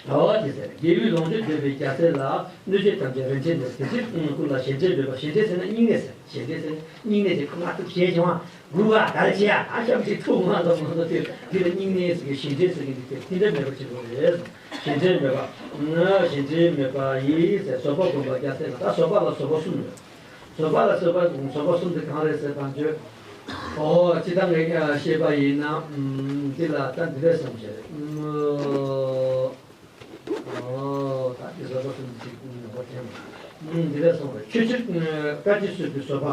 ཨོ་དེ་ཟེར། རྒྱལ་བའི་ལོངས་སྤྱོད་འདོད་པའི་རྒྱལ་སྲས་ལ། གནོད་བྱེད་ཐམས་ཅད་རིན་ཆེན་གཏེར། དེ་ཕྱིར་ཀུན་ལ་ཞེ་འགྲས་འབོད་པ། ཞེ་འགྲས་ཟེར་ན་སྙིང་ནད་ཟེར། ཞེ་འགྲས་ཟེར་ན་སྙིང་ནད་ཟེར། ཁོ་ང་ཐུག་ཞེ་བྱུང་བ། སྒུག་ག་ག་རེ་བྱེད་ཡ། ཨ་ཤམ་ཞིག་ཐུག་མ་ལ་མ་ལ་དེ་དེ་ལ་སྙིང་ནད་ཟེར་གི། ཞེ་འགྲས་ཟེར་གི་འདི་དེ་དེ་འདྲ་མེད་པ་ཆེན་པོ་རེད། ཞེ་འགྲས་མེད་པ། ཞེ་འགྲས་མེད་པ་ཡིས་ཟེར། བཟོད་པ་སྒོམ་པ་རྒྱལ་སྲས་ལ། ད་བཟོད་པ་ལ་བཟོད་པ་གསུམ་ཡོད། བཟོད་པ་ལ་བཟོད་པ་བཟོད་པ་གསུམ་དེ་གང་རེད་ཟེར་དང་བརྗོད། ཨོ་སྤྱི་བཏང་གི་བཤད་པ་ཡིན་ན། འདི་ལ་ད་འདི་འདྲ་གསུངས་བྱས། ཨོ་ད་འདི་བཟོད་པ་གསུམ་ཅིག་ཧོ་དེ་འདི་འདྲ་གསུངས་པས། ཆོས་ཕྱིར་དཀའ་སྤྱད་གསོད་པའི་བཟོད་པ།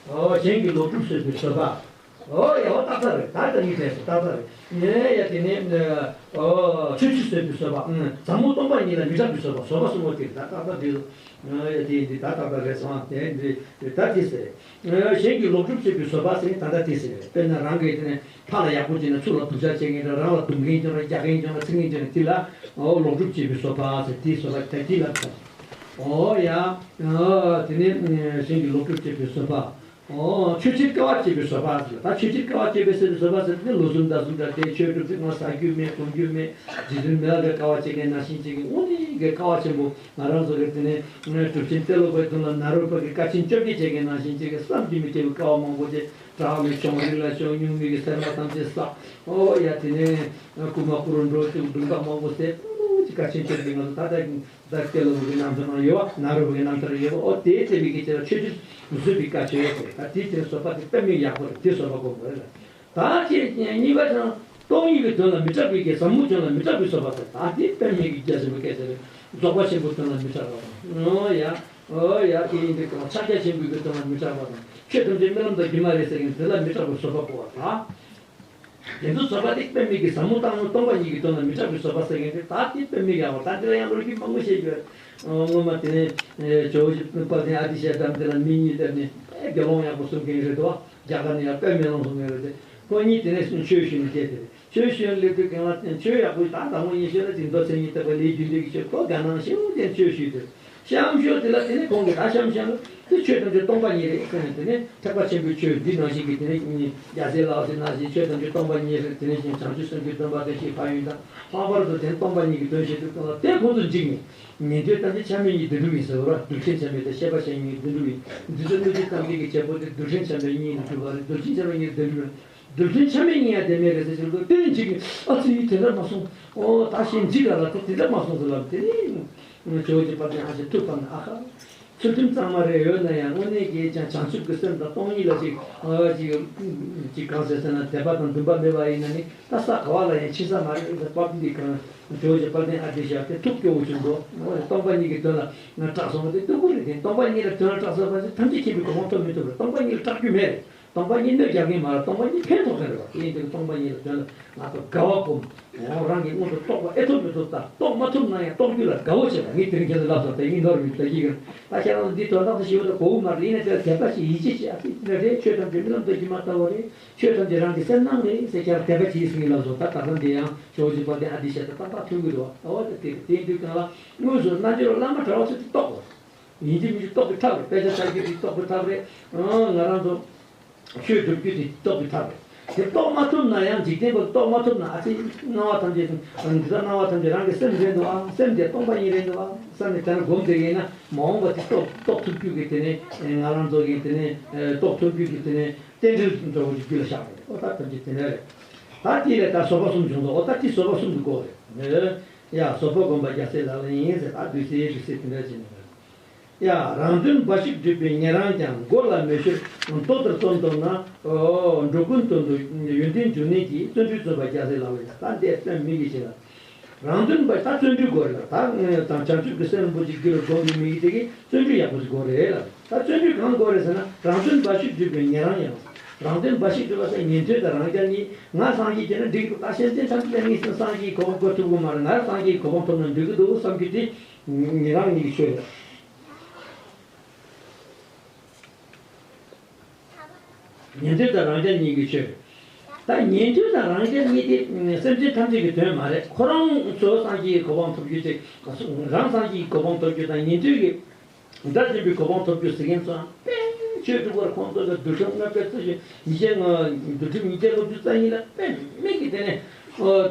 ཨོ་གཞན་གྱི་ལོག་སྒྲུབ་གསོད་པའི་བཟོད་པ། ཨོ་ཡ་ཨོ་ཏག་ཏག་རེད། ད་ལྟ་ཡིན་དྲན་སོང་། ཏག་ཏག་རེད། ངས་ཡ་དེ་ནས་ཨོ་ཆོས་ཕྱིར་གསོད་པའི་བཟོད་པ། ཟབ་མོ་སྟོང་པ་ཉིད་ལ་མི་སྐྲག་པའི་བཟོད་པ། བཟོད་པ་གསུམ་པོ་དེ་ད་ཏག་ཏག་འདི་ཡ་དེ་འདི་ད་ཏག་ཏག་རེད་སོང་། དེ་འདི་ད་དེ་ཟེར། གཞན་གྱི་ལོག་སྒྲུབ་བྱེད་པའི་བཟོད་པ་ཟེར་ད་ལྟ་དེ་ཟེར། དཔེར་ན་རང་གིས་དེ་ནས་ཕར་ལ་ཡག་པོ་བྱས་ན་ཚུར་ལ་སྡུག་ཅག་བྱེད་མཁན་དང་། རང་ལ་རྡུང་མཁན་ཀྱང་རེད། རྒྱག་མཁན་ཀྱང་རེད། འཚིག་མཁན་ཀྱང་རེད། དེ་ལ་ཨོ་ལོག་སྒྲུབ་བྱེད་པའི་བཟོད་པ་ཟེར། དེའི་བཟོད་པ་ད་དེ་ལ་ཨོ་ཡ། དེ་ནས་གཞན་གྱི་ལོག་སྒྲུབ་བྱེད་པའི་བཟོད་པ། ཨོ། ཆོས་ཕྱིར་དཀའ་བ་སྤྱད་པའི་བཟོད་པ་ཟེར། ད་ཆོས་ཕྱིར་དཀའ་བ་སྤྱད་པའི་ཟེར་བའི་བཟོད་པ་ཟེར་དེ་ལོ་གསུམ་ཟླ་གསུམ་འདྲ་དེ་ཆོས་སྒྲུབ་ཚེ་ང་ཟ་རྒྱུ་མེད་གོན་རྒྱུ་མེད། རྗེ་བཙུན་མི་ལ་གིས་དཀའ་བ་སྤྱད་མཁན་ནང་བཞིན་ཅིག་གི་དངོས་གནས་ཀྱི་དཀའ་བ་ཆེན་པོ། ང་རང་ཚོ་གི་དེ་ནས་གྲུབ་ཆེན་ཏེ་ལོ་པའི་དུས་ལ་ནཱ་རོ་པ་གིས་དཀའ་ཆེན་བཅོ་བརྒྱད་བྱེད་མཁན་ནང་བཞིན་ཅིག་གི་བསམ་གྱིས་མི་ཁྱབ་པའི་དཀའ་བ་མང་པོ་སྤྱད། དྲག་མི་བྱུང་། རི་ལ་བྱུང་། སྨྱུག་མིག་གི་སེར་མ་ཐམས་ཅད་བསགས། ཨོ་ཡ། དེ་ནས་རྐུན་མ་རྐུ་རུ་འགྲོ་དུས་སྡུག་དཀའ་མང་པོ་སྤྱད། ཨོ་ཅིག་དཀའ་ཆེན་བཅོ་བརྒྱད་ང་ཚོ་ད་ལྟ་གི་ད་ཏེ་ལོ་པ་གི་རྣམ་ཐར་ནང་ཡོད་པ། ནཱ་རོ་པ་གི་རྣམ་ཐར་ཡོད་པ། ཨོ་དེའི་ཚེ་མི་དགེ་བྱས་ལ་ཆོས་ཕྱིར་བཟོད་པའི་དཀའ་སྤྱད་ཟེར། ད་དེའི་ཚེ་བཟོད་པ་དེ་དཔེ་མི་ཡག་པོ་རེད། དེ་བཟོད་པ་སྒོམ་དགོས་རེད། ད་ཁྱེད་གཉིས་པ་དང་ སྟོང་ཉིད་ཀྱི་དོན་ལ་མི་སྐྲག་པའི་གི་ཟབ་མོ་དོན་ལ་མི་སྐྲག་པའི་བཟོད་པ་དང་། ད་དེ་པདྨའི་གི་རྒྱ་ཆེན་པོའི་སྐད་ཆ་རེད། རྫོགས་པ་ཆེན་པོའི་དོན་ལ་མི་སྐྲག་པ་དང་། ཨོ་ཡ། ཨོ་ཡ། དེ་ཡིན་དུས་གང་ཕྱག་རྒྱ་ཆེན་པོའི་གི་དོན་ལ་མི་སྐྲག་པ་དང་། ཆོས་ཐམས་ཅད་རྨི་ལམ་དང་སྒྱུ་མ་རེད་ཟེར་མཁན་དེ་ལ་མི་སྐྲག་པའི་བཟོད་པ་དགོས་པ་དང་། དེ་ཚོ་བཟོད་པ་དེ་པདྨའི་གི་ཟབ་མོ་བཏང་ནས་སྟོང་པ་ཉིད་ཀྱི་དོན་ལ་མི་སྐྲག་པའི་བཟོད་པ་ཟེར་མཁན་དེ། ད་དེ་པདྨའི་ཡང་བ་ད་འདི་ལ་ཡང་ལོ་རྒྱུས་མང་པོ་བཤད་ཡོད། སྔོན་མ་དེ་ནས་ཇོ་བོ་རྗེ་དཔལ་ལྡན་ཨ་ཏི་ཤ་དང་དེ་ལ་མི་གཉིས་བསྡད་ནས་དགེ་སློང་ཡག་པོ་གསུང་མཁན་རེད་དོ། རྒྱ་གར་ནས་ཡང་དཔལ་མེ་ལོང་གསུང་མཁན་རེད་དེ། ཁོ་གཉིས་དེ་ནས་ཆོས་ཞུས་ནས་བསྡད་དེ། ཆོས་ཞུས་ནས་སླེབས་དུས་གང་ལ་ཆོས་ཡག་པོ་ད་དང་པོ་ཉིད་ཤོད་ལ་དེ་མདོ་མཚན་ཉིད་རྟོགས་པའི་ལས་རྒྱུ་འབྲས་ཀྱི་ཆོས་ཁོ་དགའ་སྣང་ཞེ་པོ་ཅན་ཆོས་ཞུས་ཏེ། ཤམ་ཤོ་དེ་ལ་དེ་ནས་ཁོང་གིས་ད་ཤམ་ཤམ་ལ་དེ་ཆོས་ཐམས་ཅད་སྟོང་པ་ཉིད་རེད་ཟེར་ནས། དེ་ནས་ཐེག་པ་ཆེན་པོའི་ཆོས་འདི་ནང་བཞིན་གྱི་དེ་ནས་རྒྱལ་སྲས་ལག་ལེན་ནང་བཞིན་ཆོས་ཐམས་ཅད་སྟོང་པ་ཉིད་རེད། དེ་ནས་བཞིན་བྱང་ཆུབ་སེམས་ཀྱི་སྟོན་པ་དེ་ཞེས་ཕན་ཡོན་དང་། ལྷག་པར་དུ་དེ་སྟོང་པ་ཉིད་ཀྱི་དོན་བཤད་དུས་སྟོང་པ་དེ་ཁོང་ཚོ་འཇིགས་ནས། ཉན་ཐོས་ཐམས་ཅད་ཆ་མེད་གཉིས་བདེན་གྲུབ་ཡིན་ཟེར་བ། རྡུལ་ཕྲན་ཆ་མེད་དང་ཤེས་པ་ཆ་མེད་གཉིས་བདེན་གྲུབ་ཡིན། འདི་ཚོ་སྣོད་བཅུད་ཐམས་ཅད་ཀྱི་བྱེད་པོ་དེ་རྡུལ་ཕྲན་ཆ་མེད་གཉིས་ནས་གྲུབ་པ་རེད། རྡུལ་ཕྲན་ཆ་མེད་གཉིས་ཡང་བདེན་གྲུབ་རེད། རྡུལ་ཕྲན་ཆ་མེད་གཉིས་ཡང་བདེན་མེད་རེད་ཟེར་ཞིག་འདུག་དེ་ནས་འཇིགས་ནས་ཨ་ཙི་དེ་འདྲ་མ་སོང་། ཨོ་ད་ཞེས་འཇིགས་ག་ལ་དེ་དེ་འདྲ་མ་སོང་ཟེར་ལབ། དེ་ནས་ཇོ་བོ་རྗེ་དཔལ་ལྡན་ཨ་ཞེ་ཐུགས་ཕམ་ནས་ཨ་ཁ། ཚུལ་ཁྲིམས་གཙང་མ་རེ་ཡོད་ན་ཡང་དངོས་གནས་ཀྱི་ཀྱང་བྱང་ཆུབ་ཀྱི་སེམས་དང་སྟོང་ཉིད་ལ་ཅིག་ཨ་ཅིག་ཅིག་གང་ཟེར་ཟེར་ན་དད་པ་དང་འདུན་པ་མེད་པ་ཡིན་ན་ནི་ད་ས་ག་བ་ལ་ཡང་ཕྱིན་ས་མ་རེད་ཟེར་བབ་འདི་གང་ཇོ་བོ་རྗེ་དཔལ་ལྡན་ཨ་ཏི་ཤ་དེ་ཐུགས་སྐྱོ་བོ་བྱུང་འདུག་སྟོང་པ་ཉིད་ཀྱི་དོན་ལ་ང་སྐྲག་སོང་བ་དེ་སྡུག་པོ་རེད། དེ་སྟོང་པ་ཉིད་ལ་དོན་ལ་སྐྲག་སོང་བ་དེ་ཐམས་ཅད་མཁྱེན་པའི་གོ་འཕང་ཐོབ་མི་ཐུབ་རེད། སྟོང་པ་ཉིད་ལ་སྐྲག་རྒྱུ་མེད་རེད། སྟོང་པ་ཉིད་ཕན་ཐོགས་མཁན་རེད་བ། དེ་ཡིན་དུས་སྟོང་པ་ཉིད་ལ་དོན་ལ་ང་ཚོ་དགའ་བ་སྒོམ། ངོ་རང་གི་དངོས་སུ་རྟོགས་པ་ཨེ་ཐུབ་མི་ཐུབ་ལྟ། རྟོགས་མ་ཐུབ་ན་ཡང་རྟོགས་རྒྱུ་ལ་དགའ་བོ་བྱེད་པ། ངས་དེ་རིང་ཁྱེད་ཚོ་ལབ་སོང་། དེ་ངས་ནོར་མི་ལྟ་གི་ཡོད། ད་ཁྱེད་རང་ཚོ་འདི་དོན་དག་ཏུ་ཞིབ་ཏུ་གོ་བོ་མ་རེད། ཡིན་ན་དེ་ལ་དད་པ་ཞིག་ཡིད་ཆེས་ཤིག་ཨ་ཙི་ཅི་འདྲ་རེད། ཆོས་ཐམས་ཅད་རྨི་ལམ་དུ་སྒྱུ་མ་ལྟ་བུ་རེད། ཆོས་ཐམས་ཅད་རང་གི་སེམས་སྣང་རེད་ཟེར་ཁྱེད་རང་དད་པ་བྱེད་ཟིན་ལབ་སོང་། ད་ད་ལྟ་འདི་ཡང་ཇོ་བོ་རྗེ་དཔལ་ལྡན་ཨ་ཏི་ཤ་དང་ཏག་ཏག་མཐུན་གི་འདུག་ཨ་བ་ད་དེ་རེད། དེ་ཡིན་དུས་གང་ལ་དངོས་སུ་རྣལ་འབྱོར་བ་བླ་མ་གྲྭ་བ་ཚོས་དེ་རྟོགས་དགོས། ཡིན་གཅིག་མིན་གཅིག་རྟོགས་པའི་ཐབས་རེད། དཔེ་ཆ་ལྟ་རྒྱུ་དེ་རྟོགས་པའི་ཐབས་རེད། ཨང་ང་རང་ཚོ་ཆོས་སྒྲུབ་རྒྱུ་དེ་རྟོགས་པའི་ཐབས་རེད། དེ་རྟོགས་མ་ཐུབ་ན་ཡང་འཇིག་རྟེན་པ་རྟོགས་མ་ཐུབ་ན་ཨ་ཙི་སྣང་བ་ཐམས་ཅད་འདི་ལྟར་སྣང་བ་ཐམས་ཅད་རང་གི་སེམས་རེད་འདུག་ཨ། སེམས་དེ་སྟོང་པ་ཉིད་རེད་འདུག་ཨ་བསམ་ནས་དེ་ལ་སྒོམ་བསྡད་ཡིན་ན་མ་འོངས་པ་དེ་རྟོགས་རྟོགས་ཐུབ་རྒྱུ་གི་དེ་ནས་ང་རང་ཚོ་གི་དེ་ནས་རྟོགས་ཐུབ་རྒྱུ་གི་དེ་ནས་རྟེན་འབྲེལ་འདྲ་བོ་ཅིག་རྒྱུད་ལ་བཞག་པ་རེད། ཨོ་ད་ཐམས་ཅད་དེ་འདྲ་རེད། ད་དེ་ལས་ད་བཟོད་པ་གསུམ་བྱུང་སོང་། ཨོ་ད་དེ་བཟོད་པ་གསུམ་དུ་བགོ་རེད། ཡ་བཟོད་པ་སྒོམ་པ་རྒྱལ་སྲས་ལག་ལེན་ཡིན་ཟེར། ད་བདུད་རྩི་རིགས་སེ་དེ་འདྲ་བྱས་ནས། ཡ། རང་དོན་འབའ་ཞིག་སྒྲུབ་པའི་ཉན་རང་ཀྱང་། མགོ་ལ་མེ་ཤོར་མདོག་ལྟར་བརྩོན་བཏང་ན། འགྲོ་ཀུན་དོན་དུ་ཡོན་ཏན་འབྱུང་ནི་གྱིས། བརྩོན་འགྲུས་རྩོམ་པ་རྒྱལ་སྲས་ལག་ལེན་ཡིན། ད་འདི་དོན་མི་གི་བྱེད་ལ། རང་དོན་འབའ་ད་བརྩོན་འགྲུས་དགོས་རེད་ལ། ད་དང་བྱང་ཆུབ་ཀྱི་སེམས་རིན་པོ་ཆེ་རྒྱུད་ལ་སྒོམ་པའི་མི་གི་དེ་གི་བརྩོན་འགྲུས་ཡག་པོ་ཞིག་དགོས་རེད་ལ། ད་བརྩོན་འགྲུས་གང་དགོས་རེད་ཟེར་ན། རང་དོན་འབའ་ཞིག་སྒྲུབ་པའི་ཉན་རང་ཡང་། རང་དོན་འབའ་ཞིག་སྒྲུབ་པ་ཟེར་ཉན་ཐོས་དང་རང་རྒྱལ་གཉིས། ང་སངས་རྒྱས་བྱས་ན་འགྲིག་འདུག་ད་སེམས་ཅན་ཐམས་ཅད་ལ་ངས་སངས་རྒྱས་ཀྱི་གོ་འཕང་བཀོད་ཐུབ་ཀྱི་མ་རེད། ང་སངས་རྒྱས་ཀྱི་གོ་འཕང་ཐོབ་ན་འགྲིག་གི་འདུག་བསམ་རྒྱུ་དེ་ཉན་རང་གཉིས་ཀྱི་ཆོས་རེད། ཉན་ཐོས་དང་རང་རྒྱལ་གཉིས་ཀྱི་ཆོས་རེད། ད་ཉན་ཐོས་དང་རང་རྒྱལ་གཉིས་དེ་སེམས་ཅན་ཐམས་ཅད་ཀྱི་དོན་མ་རེད། ཁོ་རང་ཚོ་སངས་རྒྱས་ཀྱི་གོ་འཕང་ཐོབ་རྒྱུ་དེ། རང་སངས་རྒྱས་ཀྱི་གོ་འཕང་ཐོབ་རྒྱུ་དང་ཉན་ཐོས་ཀྱི་དགྲ་བཅོམ་པའི་གོ་འཕང་ཐོབ་རྒྱུ་ཟེར་མཁན་ཚོའང་དཔེ་ཆོས་སྒྲུབ་པར་ཁོང་ཚོ་ལ་འདུལ་ཁྲིམས་ལྔ་བརྒྱ་རྩ་བཞི་ཉིས་བརྒྱ་ལྔ་འདུལ་ཁྲིམས་ཉིས་བརྒྱ་ལྔ་བཅུ་རྩ་གཉིས་ལ་དཔེ་མེད་ཀྱི་དེ་ནས་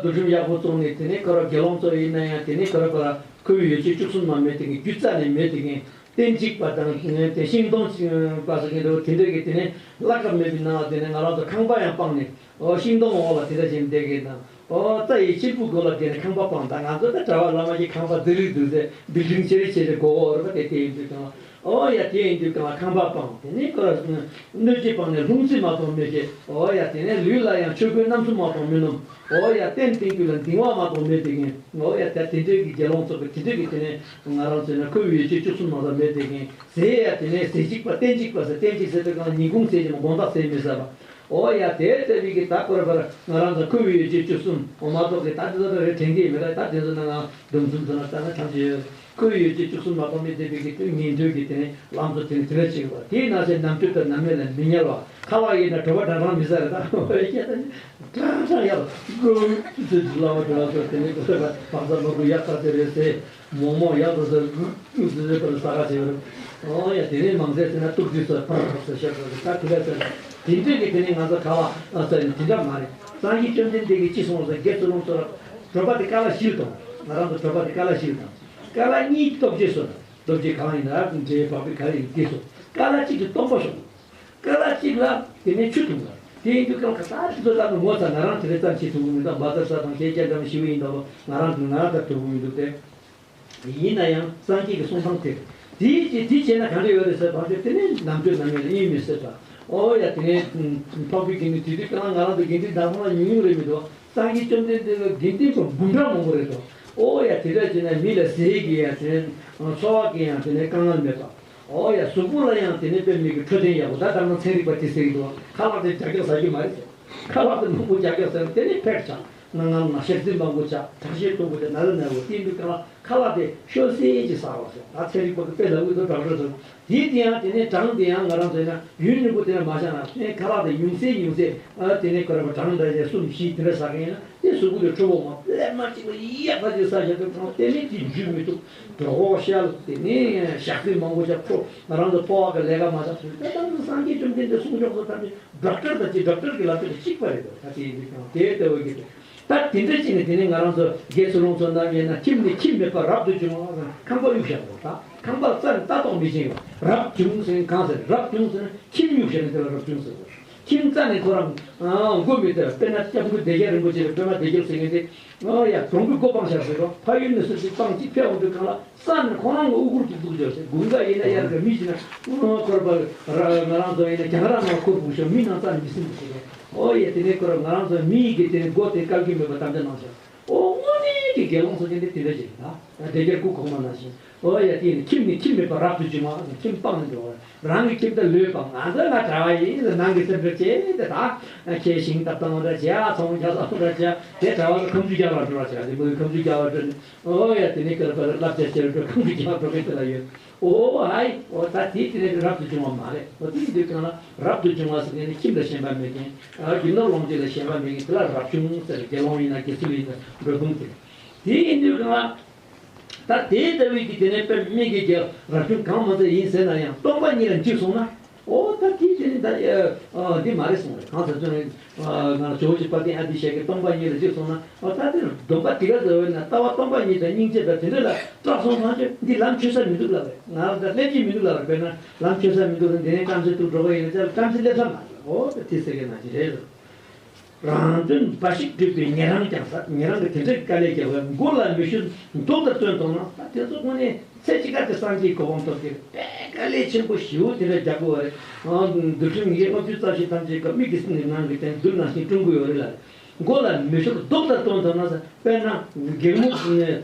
འདུལ་ཁྲིམས་ཡག་པོ་བཙོང་ནས། དེ་ནས་ཁོ་ར་དགེ་སློང་ཚོ་ཡིན་ན་ཡང་དེ་ནས་ཁོ་ར་ཁོ་ར་ཁོ་བོའི་ཡོ་བྱད་བཅུ་གསུམ་མ་མེད་དེ་གིན། རྒྱུ་རྩ་ནས་མེད་དེ་གིན། སྟན་གཅིག་པ་དང་དེ་ཤིང་སྡོང་པ་ཟེར་མཁན་འདྲ་བོ་དེ་འདྲ་གི་དེ་ནས་བླ་གབ་མེད་པའི་ནང་ལ་དེ་ནས་ང་རང་ཚོ་ཁང་པ་ཡང་སྤངས་ནས། ཨོ་ཤིང་སྡོང་འོག་ལ་དེ་འདྲ་བྱས་བསྡད་མཁན་དང་། ཨོ་རྩྭ་ཡི་གཅེར་བུ་སྒོ་ལ་དེ་ནས་ཁང་པ་སྤངས། ད་ང་ཚོ་ད་གྲྭ་པ་བླ་མ་གི་ཁང་པ་རྫིག་རིག་འདུག་ཟེར། བིལ་ཌིང་ཆེ་རེ་ཆེ་རེ་གོ་གོ་རེད་པ། དེ་དེ་ཡིན་དུས་གང་ལ། ཨོ་ཡ། དེ་ཡིན་དུས་གང་ལ་ཁང་པ་སྤངས། དེ་ནས་ཁོ་ར་སྣོད་སྤྱད་སྤངས་ནས་ལྷུང་བཟེད་མ་གཏོགས་མི་བྱེད། ཨོ་ཡ། དེ་ནས་ལུས་ལ་ཡང་ཆོས་གོས་རྣམ་གསུམ་མ་གཏོགས་མི་སྣོམ། ཨོ་ཡ། སྟན་བཏིང་རྒྱུ་ལ་གདིང་བ་མ་གཏོགས་མེད་དེ་གིན། ཨོ་ཡ། ད་དེ་འདྲའི་གི་དགེ་སློང་ཚོ་གི་དེ་འདྲའི་གི་དེ་ནས་ང་རང་ཚོས་ན་ཁོ་བོའི་ཡོ་བྱད་བཅུ་གསུམ་མ་གཏོགས་མེད་དེ་གིན། ཟས་ཡ་དེ་ནས་ཟས་གཅིག་པ་སྟན་གཅིག་པ་ཟེར། སྟན་གཅིག་ཟེར་དུས་གང་ལ་ཉིན་གུང་ཟས་ཀྱི་མ་དགོང་དག་ཟས་མི་ཟ་བ། ཨོ་ཡ། དེ་ལྟ་བུའི་གི་ད་སྐོར་བར་ང་རང་ཚོ་ཁོ་བོའི་ཡོ་བྱད་བཅུ་གསུམ་འོ་མ་ཏོག་གི་ད་དེ་ཚོ་ད་རེ་དྲན་གྱི་མེད་ལ། ད་དེ་ཚོ་ན་ང་སྡོམ་གསུམ་ཚོ་ན་ལྟ་ན་ཐམས་ཅད་ཡོད། ཁོ་བོའི་ཡོ་བྱད་བཅུ་གསུམ་མ་གཏོགས་མེད་བསྡད་པའི་གི་དུས་ཉན་ཐོས་ཀྱི་དེ་ནས་ལམ་ཚོ་དེ་ནས་དེ་འདྲ་བྱེད་པ། དེའི་ནང་བཞིན་ནམ་རྒྱུན་དུ་ནམ་མེད་ལ་མི་ཉལ་བ། ཁ་ལག་ཡིན་ན་དྲོ་པ་གྲང་གྲང་མི་ཟ་རེད། ད་ཁྲང་ཁྲང་ཡག་གོ་ཚོད་ལ་བ་དྲོ་བ་ཚོ་དེ་ནས་གོ་ས་བག་ཚ་མ་དགོས་ཡག་ཚ་དེ་རེད་ཟེར། མོག་མོག་ཡག་ཏུ་ཟེར། གུ་གུ་ཟེར་ཟེར་པར་ས་ག་ཟེར་བར། ཨོ་ཡ། དེ་ནས་མང་ཚད་ཟེར་ན་ཏུག་ཏུ་ཟེར། ཕར་ཕར་ཟེར་ཤར་ཟེར། ད་དེ་འདྲ་ཟེར། དེ་འདྲ་གི་དེ་ནས་ང་ཚོ་ག་བ་ཨ་ཟེར་ནས་དེ་འདྲ་མ་རེད། སངས་རྒྱས་བཅོམ་ལྡན་འདས་ཀྱིས་ཅི་གསུངས་ཟེར། དགེ་ཚུལ་སློང་ཚོ་ལ་དྲོ་པ་དེ་ཀ་ལ་བཞི་ལ་གཏོང་། ང་རང་ཚོ་དྲོ་པ་དེ་ཀ་ལ་བཞི་ལ་གཏོང་། ཀ་ལ་གཉིས་ཀྱི་ལྟོ་ཆས་སོ། ལྟོ་ཆས་གང་ཡིན་ན་ར་འབྲས་བག་པའི་ག་རེ་ཡིན་དེ་སོ། ཀ་ལ་གཅིག་གི་སྟོང་པ་ཤོག་ཀ་ལ་གཅིག་ལ་དེ་ནས་ཆུ་འཐུང་ལ། དེ་ཡིན་དུས་སྐབས་ཁ་ད་དེ་ཚོ་ད་ངོ་ཚ་ང་རང་དེ་འདྲ་ཙམ་ཞིག་འཐུང་གི་མི་འདུག་བ་ཚ་ས་དང་སྐད་ཆ་འདྲ་མི་ཞིག་ཡིན་འདུག་ང་རང་དང་ང་རང་ད་འཐུང་གི་མི་འདུག་སྟེ། ཡིན་ན་ཡང་སངས་རྒྱས་ཀྱི་གསུང་སྟངས་དེ། དེའི་ཅི་དེ་བྱས་ན་ག་འདྲ་ཡོད་རེད་ཟེར་བ་དེ་དེ་ནས་ནམ་དུས་ནམ་ཡིན་ལ་གཉིད་མི་སད་པ། ཨོ་ཡ། དེ་ནས་འཕགས་པའི་དགེ་འདུན་དེ་དུས་སྐབས་ང་རང་ཚོ་དགེ་འདུན་གདན་ས་ལ་ཉུང་ཉུང་རེད་མི་འདུག་སངས་རྒྱས་བཅོམ་ལྡན་འདས་ལ་དགེ་འདུན་པ་འབུམ་ཕྲག་མང་པོ་རེད་དོ། ཨོ་ཡ་དེ་འདྲ་བྱས་ན་མི་ལ་ཟས་ཀྱི་ཡང་དེ་ནས་འཚོ་བ་གི་ཡང་དེ་ནས་དཀའ་ངལ་མེད་པ། ཨོ་ཡ་གཟུགས་པོ་ལ་ཡང་དེ་ནས་དཔེ་མི་སྲིད་འཕྲོད་བསྟེན་ཡག་པོ། ད་ལྟ་ང་ཚན་རིག་པ་དེ་ཟེར་གྱི་འདུག་ཁ་ལག་དེ་རྒྱགས་རྒྱགས་ཟ་རྒྱུ་མ་རེད་ཟེར། ཁ་ལག་དེ་མང་པོ་རྒྱགས་རྒྱགས་ཟ་ན་དེ་ནས་ཕེབས་ཆགས། ང་ང་ང་ཤ་ཚིལ་མང་པོ་ཆགས། ཁྲག་ཤེད་མཐོན་པོ་དེ་ན་ལ་ན་བོ་བསྟེན་དུས་གང་ལ་ཁ་ལག་དེ་ཤོར་སེ་ཅིག་ཟ་བ་ཟེར། ད་ཚན་རིག་པ་གི་དཔེ་ལབ་གི་འདུག་ཌོག་ཊར་ཚོ། དེའི་དེ་ཡང་དེ་ནས་གྲངས་དེ་ཡང་ང་རང་ཚོ་ཡིན་ན་ཡུན་རིང་པོ་དེ་ནས་མ་བཞག་ན་ཨེ་ཁ་ལག་དེ་ཉུང་ཟད་ཉུང་ཟད། ཨ་དེ་ནས་ཁོ་ར་བ་གྲངས་འདྲ་བྱས་གསུམ་བཞི་དེ་འདྲ་ཟ་མཁན་ཡིན་ན་དེ་གཟུགས་པོ་དེ་ཁྲོ་བོ་མ་ཀླད་མ་གཅིག་ལ་ཡག་པ་ཅིག་ཟ་བཞག་དུས་གང་དེ་ནས་དེ་འཇུ་མི་ཐུབ། གྲོད་ཁོག་བཤལ། དེ་ནས་ཞག་ཚི་མང་པོ་ཆགས། ཁྲོ་ང་རང་ཚོ་ཕོ་བ་གི་ལས་ཀ་མ་བྱས་ཚུལ་དེ་ལྟ་བུ་སངས་རྒྱས་བཅོམ་ལྡན་འདས་གསུང་ཆོག་ཚོ་ཐམས་ཅད་ཌོག་ཊར་དང་གཅིག་ཌོག་ཊར་གི་ལབ་དེ་གཅིག་པ་རེད་འདུག་ད་དེ་ཡིན་དུས་ཀྱང་དེ་ལྟ་བུ་གི་ད་དེ་འདྲ་ཅིག་ནས་དེ་ནས་ང་རང་ཚོ་དགེ་ཚུལ་སློང་ཚོ་རྣམས་ཡིན་ན་ཁྱིམ་ནས་ཁྱིམ་མེད་པར་རབ་ཏུ་བྱུང་བ། ཁང་པ་གཡུག་བཞག་དགོས། ད་ཁང་པ་རྩ་ནས་ལྟ་རྟོག་མི་བྱེད་ཡོད། རབ་བྱུང་ཟེར་གང་ཟེར། རབ་བྱུང་ཟེར་ན་ཁྱིམ་གཡུག་བཞག་ནས་དེ་ལ་རབ་བྱུང་ཟེར་དགོས། ཁྱིམ་རྩ་ནས་ཁོ་རང་མགོ་མི་ཐེག། དཔེར་ན་སྐྱབས་མགོན་བདེ་རྒྱལ་རིན་པོ་ཆེ་ལ་པདྨ་བདེ་རྒྱལ་ཟེར་མཁན་དེ། ཨོ་ཡ་གྲོང་པའི་སྒོ་སྤངས་བཞག་ཟེར་རོ། ཕ་ཡུལ་ནས་སུ་ཞིག་སྤང་གཅིག་ཕེབས་འོང་དུས་གང་ལ་རྩ་ནས་ཁོ་རང་གི་དབུ་གུར་གྱི་གདུགས་བརྗོད་ཟེར། དགུན་ཁ་ཡིན་ན་དབྱར་ཁ་མི་ཞིག་ན་ཁོ་ར་པ་ར་ང་རང་ཚོ་ཡིན་ན་གྱང་ར་ནང་ཁུར་བུག་ཤོག་མི་ནང་རྩ་ནས་མི་སིམ་དུ་ཟེར་རོ། ཨོ་ཡ་དེ་ནས་ཁོ་ར་ང་རང་ཚོ་མི་ཡི་གི་དེ་ནས་སྒོ་དེ་བཀག་རྒྱུ་མེད་པ་དམ་བཅའ་གནང་བཞག་ཨོ་དངོས་གནས་ཀྱི་དགེ་སློང་ཚོ་ཅན་དེ་དེ་འདྲ་ཞིག་ད་བདེ་རྒྱལ་སྐུ་གོང་མ་ནང་བཞིན། ཨོ་ཡ་དེ་ནི་ཁྱིམ་ནས་ཁྱིམ་མེད་པར་རབ་ཏུ་བྱུང་བ། ཁྱིམ་སྤངས་ནས་འགྲོ་བ། རང་གི་ཁྱིམ་དུ་ལུས་པ། ང་ཚོ་ང་གྲྭ་བ་ཡིན་ཟེར་ནང་གི་སེམས་ཁྲལ་བྱེད་དེ། ད་ཁྱེད་ཞིང་བཏབ་སྟངས་འདྲ་བྱས། ཚོང་རྒྱག་སྟངས་འདྲ་བྱས། དེ་གྲྭ་བ་ཚོ་ཁམ་ཆུ་རྒྱག་པར་འགྲོ་བ་བྱས། དེ་མོ་ཁམ་ཆུ་རྒྱག་པར་འགྲོ་ནས། ཨོ་ཡ་དེ་ནི་ཀར་པར་བསླབ་བྱ་བྱེད་འགྲོ། ཁམ་ཆུ་རྒྱག་པར་འགྲོ་མཁན་དེ་ལ་ཡོད། ཨོ་ཧའི། ཨོ་ད་དེ་དེ་ནི་རབ་ཏུ་བྱུང་བ་མ་རེད། ཨོ་དེ་ཡིན་དུས་གང་ལ་རབ་ཏུ་བྱུང་བ་ཟེར་མཁན་ནི་ཁྱིམ་ལ་ཞེན་པ་མེད་མཁན། རྒྱུ་ནོར་ལོངས་སྤྱོད་ལ་ཞེན་པ་མེད་མཁན་དེ་ལ་རབ་བྱུང་ཟེར། དགེ་སློང་ཡིན་ན་དགེ་ཚུལ་ཡིན་ན་འགྲོ་ཕུང་དེ། དེ་ཡིན་དུས་གང་ལ། ད་དེ་ལྟ་བུའི་གི་དེ་ནས་དཔེ་མི་སྲིད་ཀྱི་རབ་བྱུང་གང་མ་ཚད་ཡིན་ཟེར་ན་ཡང་སྟོང་པ་ཉིད་ལ་འཇིགས་སོང་ན། ཨོ་ད་དེ་དེ་ནི་ད་ཨ་འདི་མ་རེད་གསུངས་རེད། གང་ཟེར་ཚོད་རེད། ང་ཇོ་བོ་རྗེ་དཔལ་ལྡན་ཨ་ཏི་ཤ་གིས་སྟོང་པ་ཉིད་ལ་འཇིགས་སོང་ན། ཨོ་ད་དེ་སྡོམ་པ་དེ་ག་ཟེར་བས་ན། ལྟ་བ་སྟོང་པ་ཉིད་དང་སྙིང་རྗེ་དང་དེ་འདྲ་ལ་སྐྲག་སོང་ཙང་ཆོས་འདི་ལམ་ཆོད་ས་མི་འདུག་ལབ་རེད། ང་རང་ད་སླེབས་ཀྱི་མི་འདུག་ལབ་རེད། དཔེར་ན་ལམ་ཆོད་ས་མི་འདུག་ཟེར། འདི་ནས་བཀྲམ་ཆེ་ཐུག་འགྲོ་བ་ཡིན་ན་ཅག་ལ་བཀྲམ་ཆེ་སླེབས་ས་མ་རེད། ཨོ་ད་དེ་ཟེར་མཁན་ནང་བཞིན་རེད། རང་དོན་འབའ་ཞིག་སྒྲུབ་པའི་ཉན་རང་ཀྱང་ཟེར། ཉན་རང་གི་དེ་འདྲའི་དཀའ་ལས་བརྒྱབ་པ། མགོ་ལ་མི་ཤོར་མདོག་ལྟར་སྟོན་མཐོང་ན། ད་དེ་ཚོ་དངོས་གནས་ཚེ་གཅིག་ཀ་དེ་སངས་རྒྱས་གོ་འཕང་ཐོབ་ཀྱི་རེད། དཔེ་དཀའ་ལས་ཆེན་པོ་ཞེ་པོ་དེ་འདྲ་རྒྱག་དགོས་པ་རེད། ཨང་། འདུལ་ཁྲིམས་ཉིས་བརྒྱ་ལྔ་བཅུ་རྩ་བཞི་ཐམས་ཅད་ཀྱི་མིག་གིས་ནང་གི་དེ་རྡུལ་ནང་བཞིན་བསྲུང་དགོས་པ་རེད་ལ། མགོ་ལ་མི་ཤོར་མདོག་ལྟར་སྟོན་མཐོང་ན་ཟེར། དཔེར་ན་སྒེག་མོ།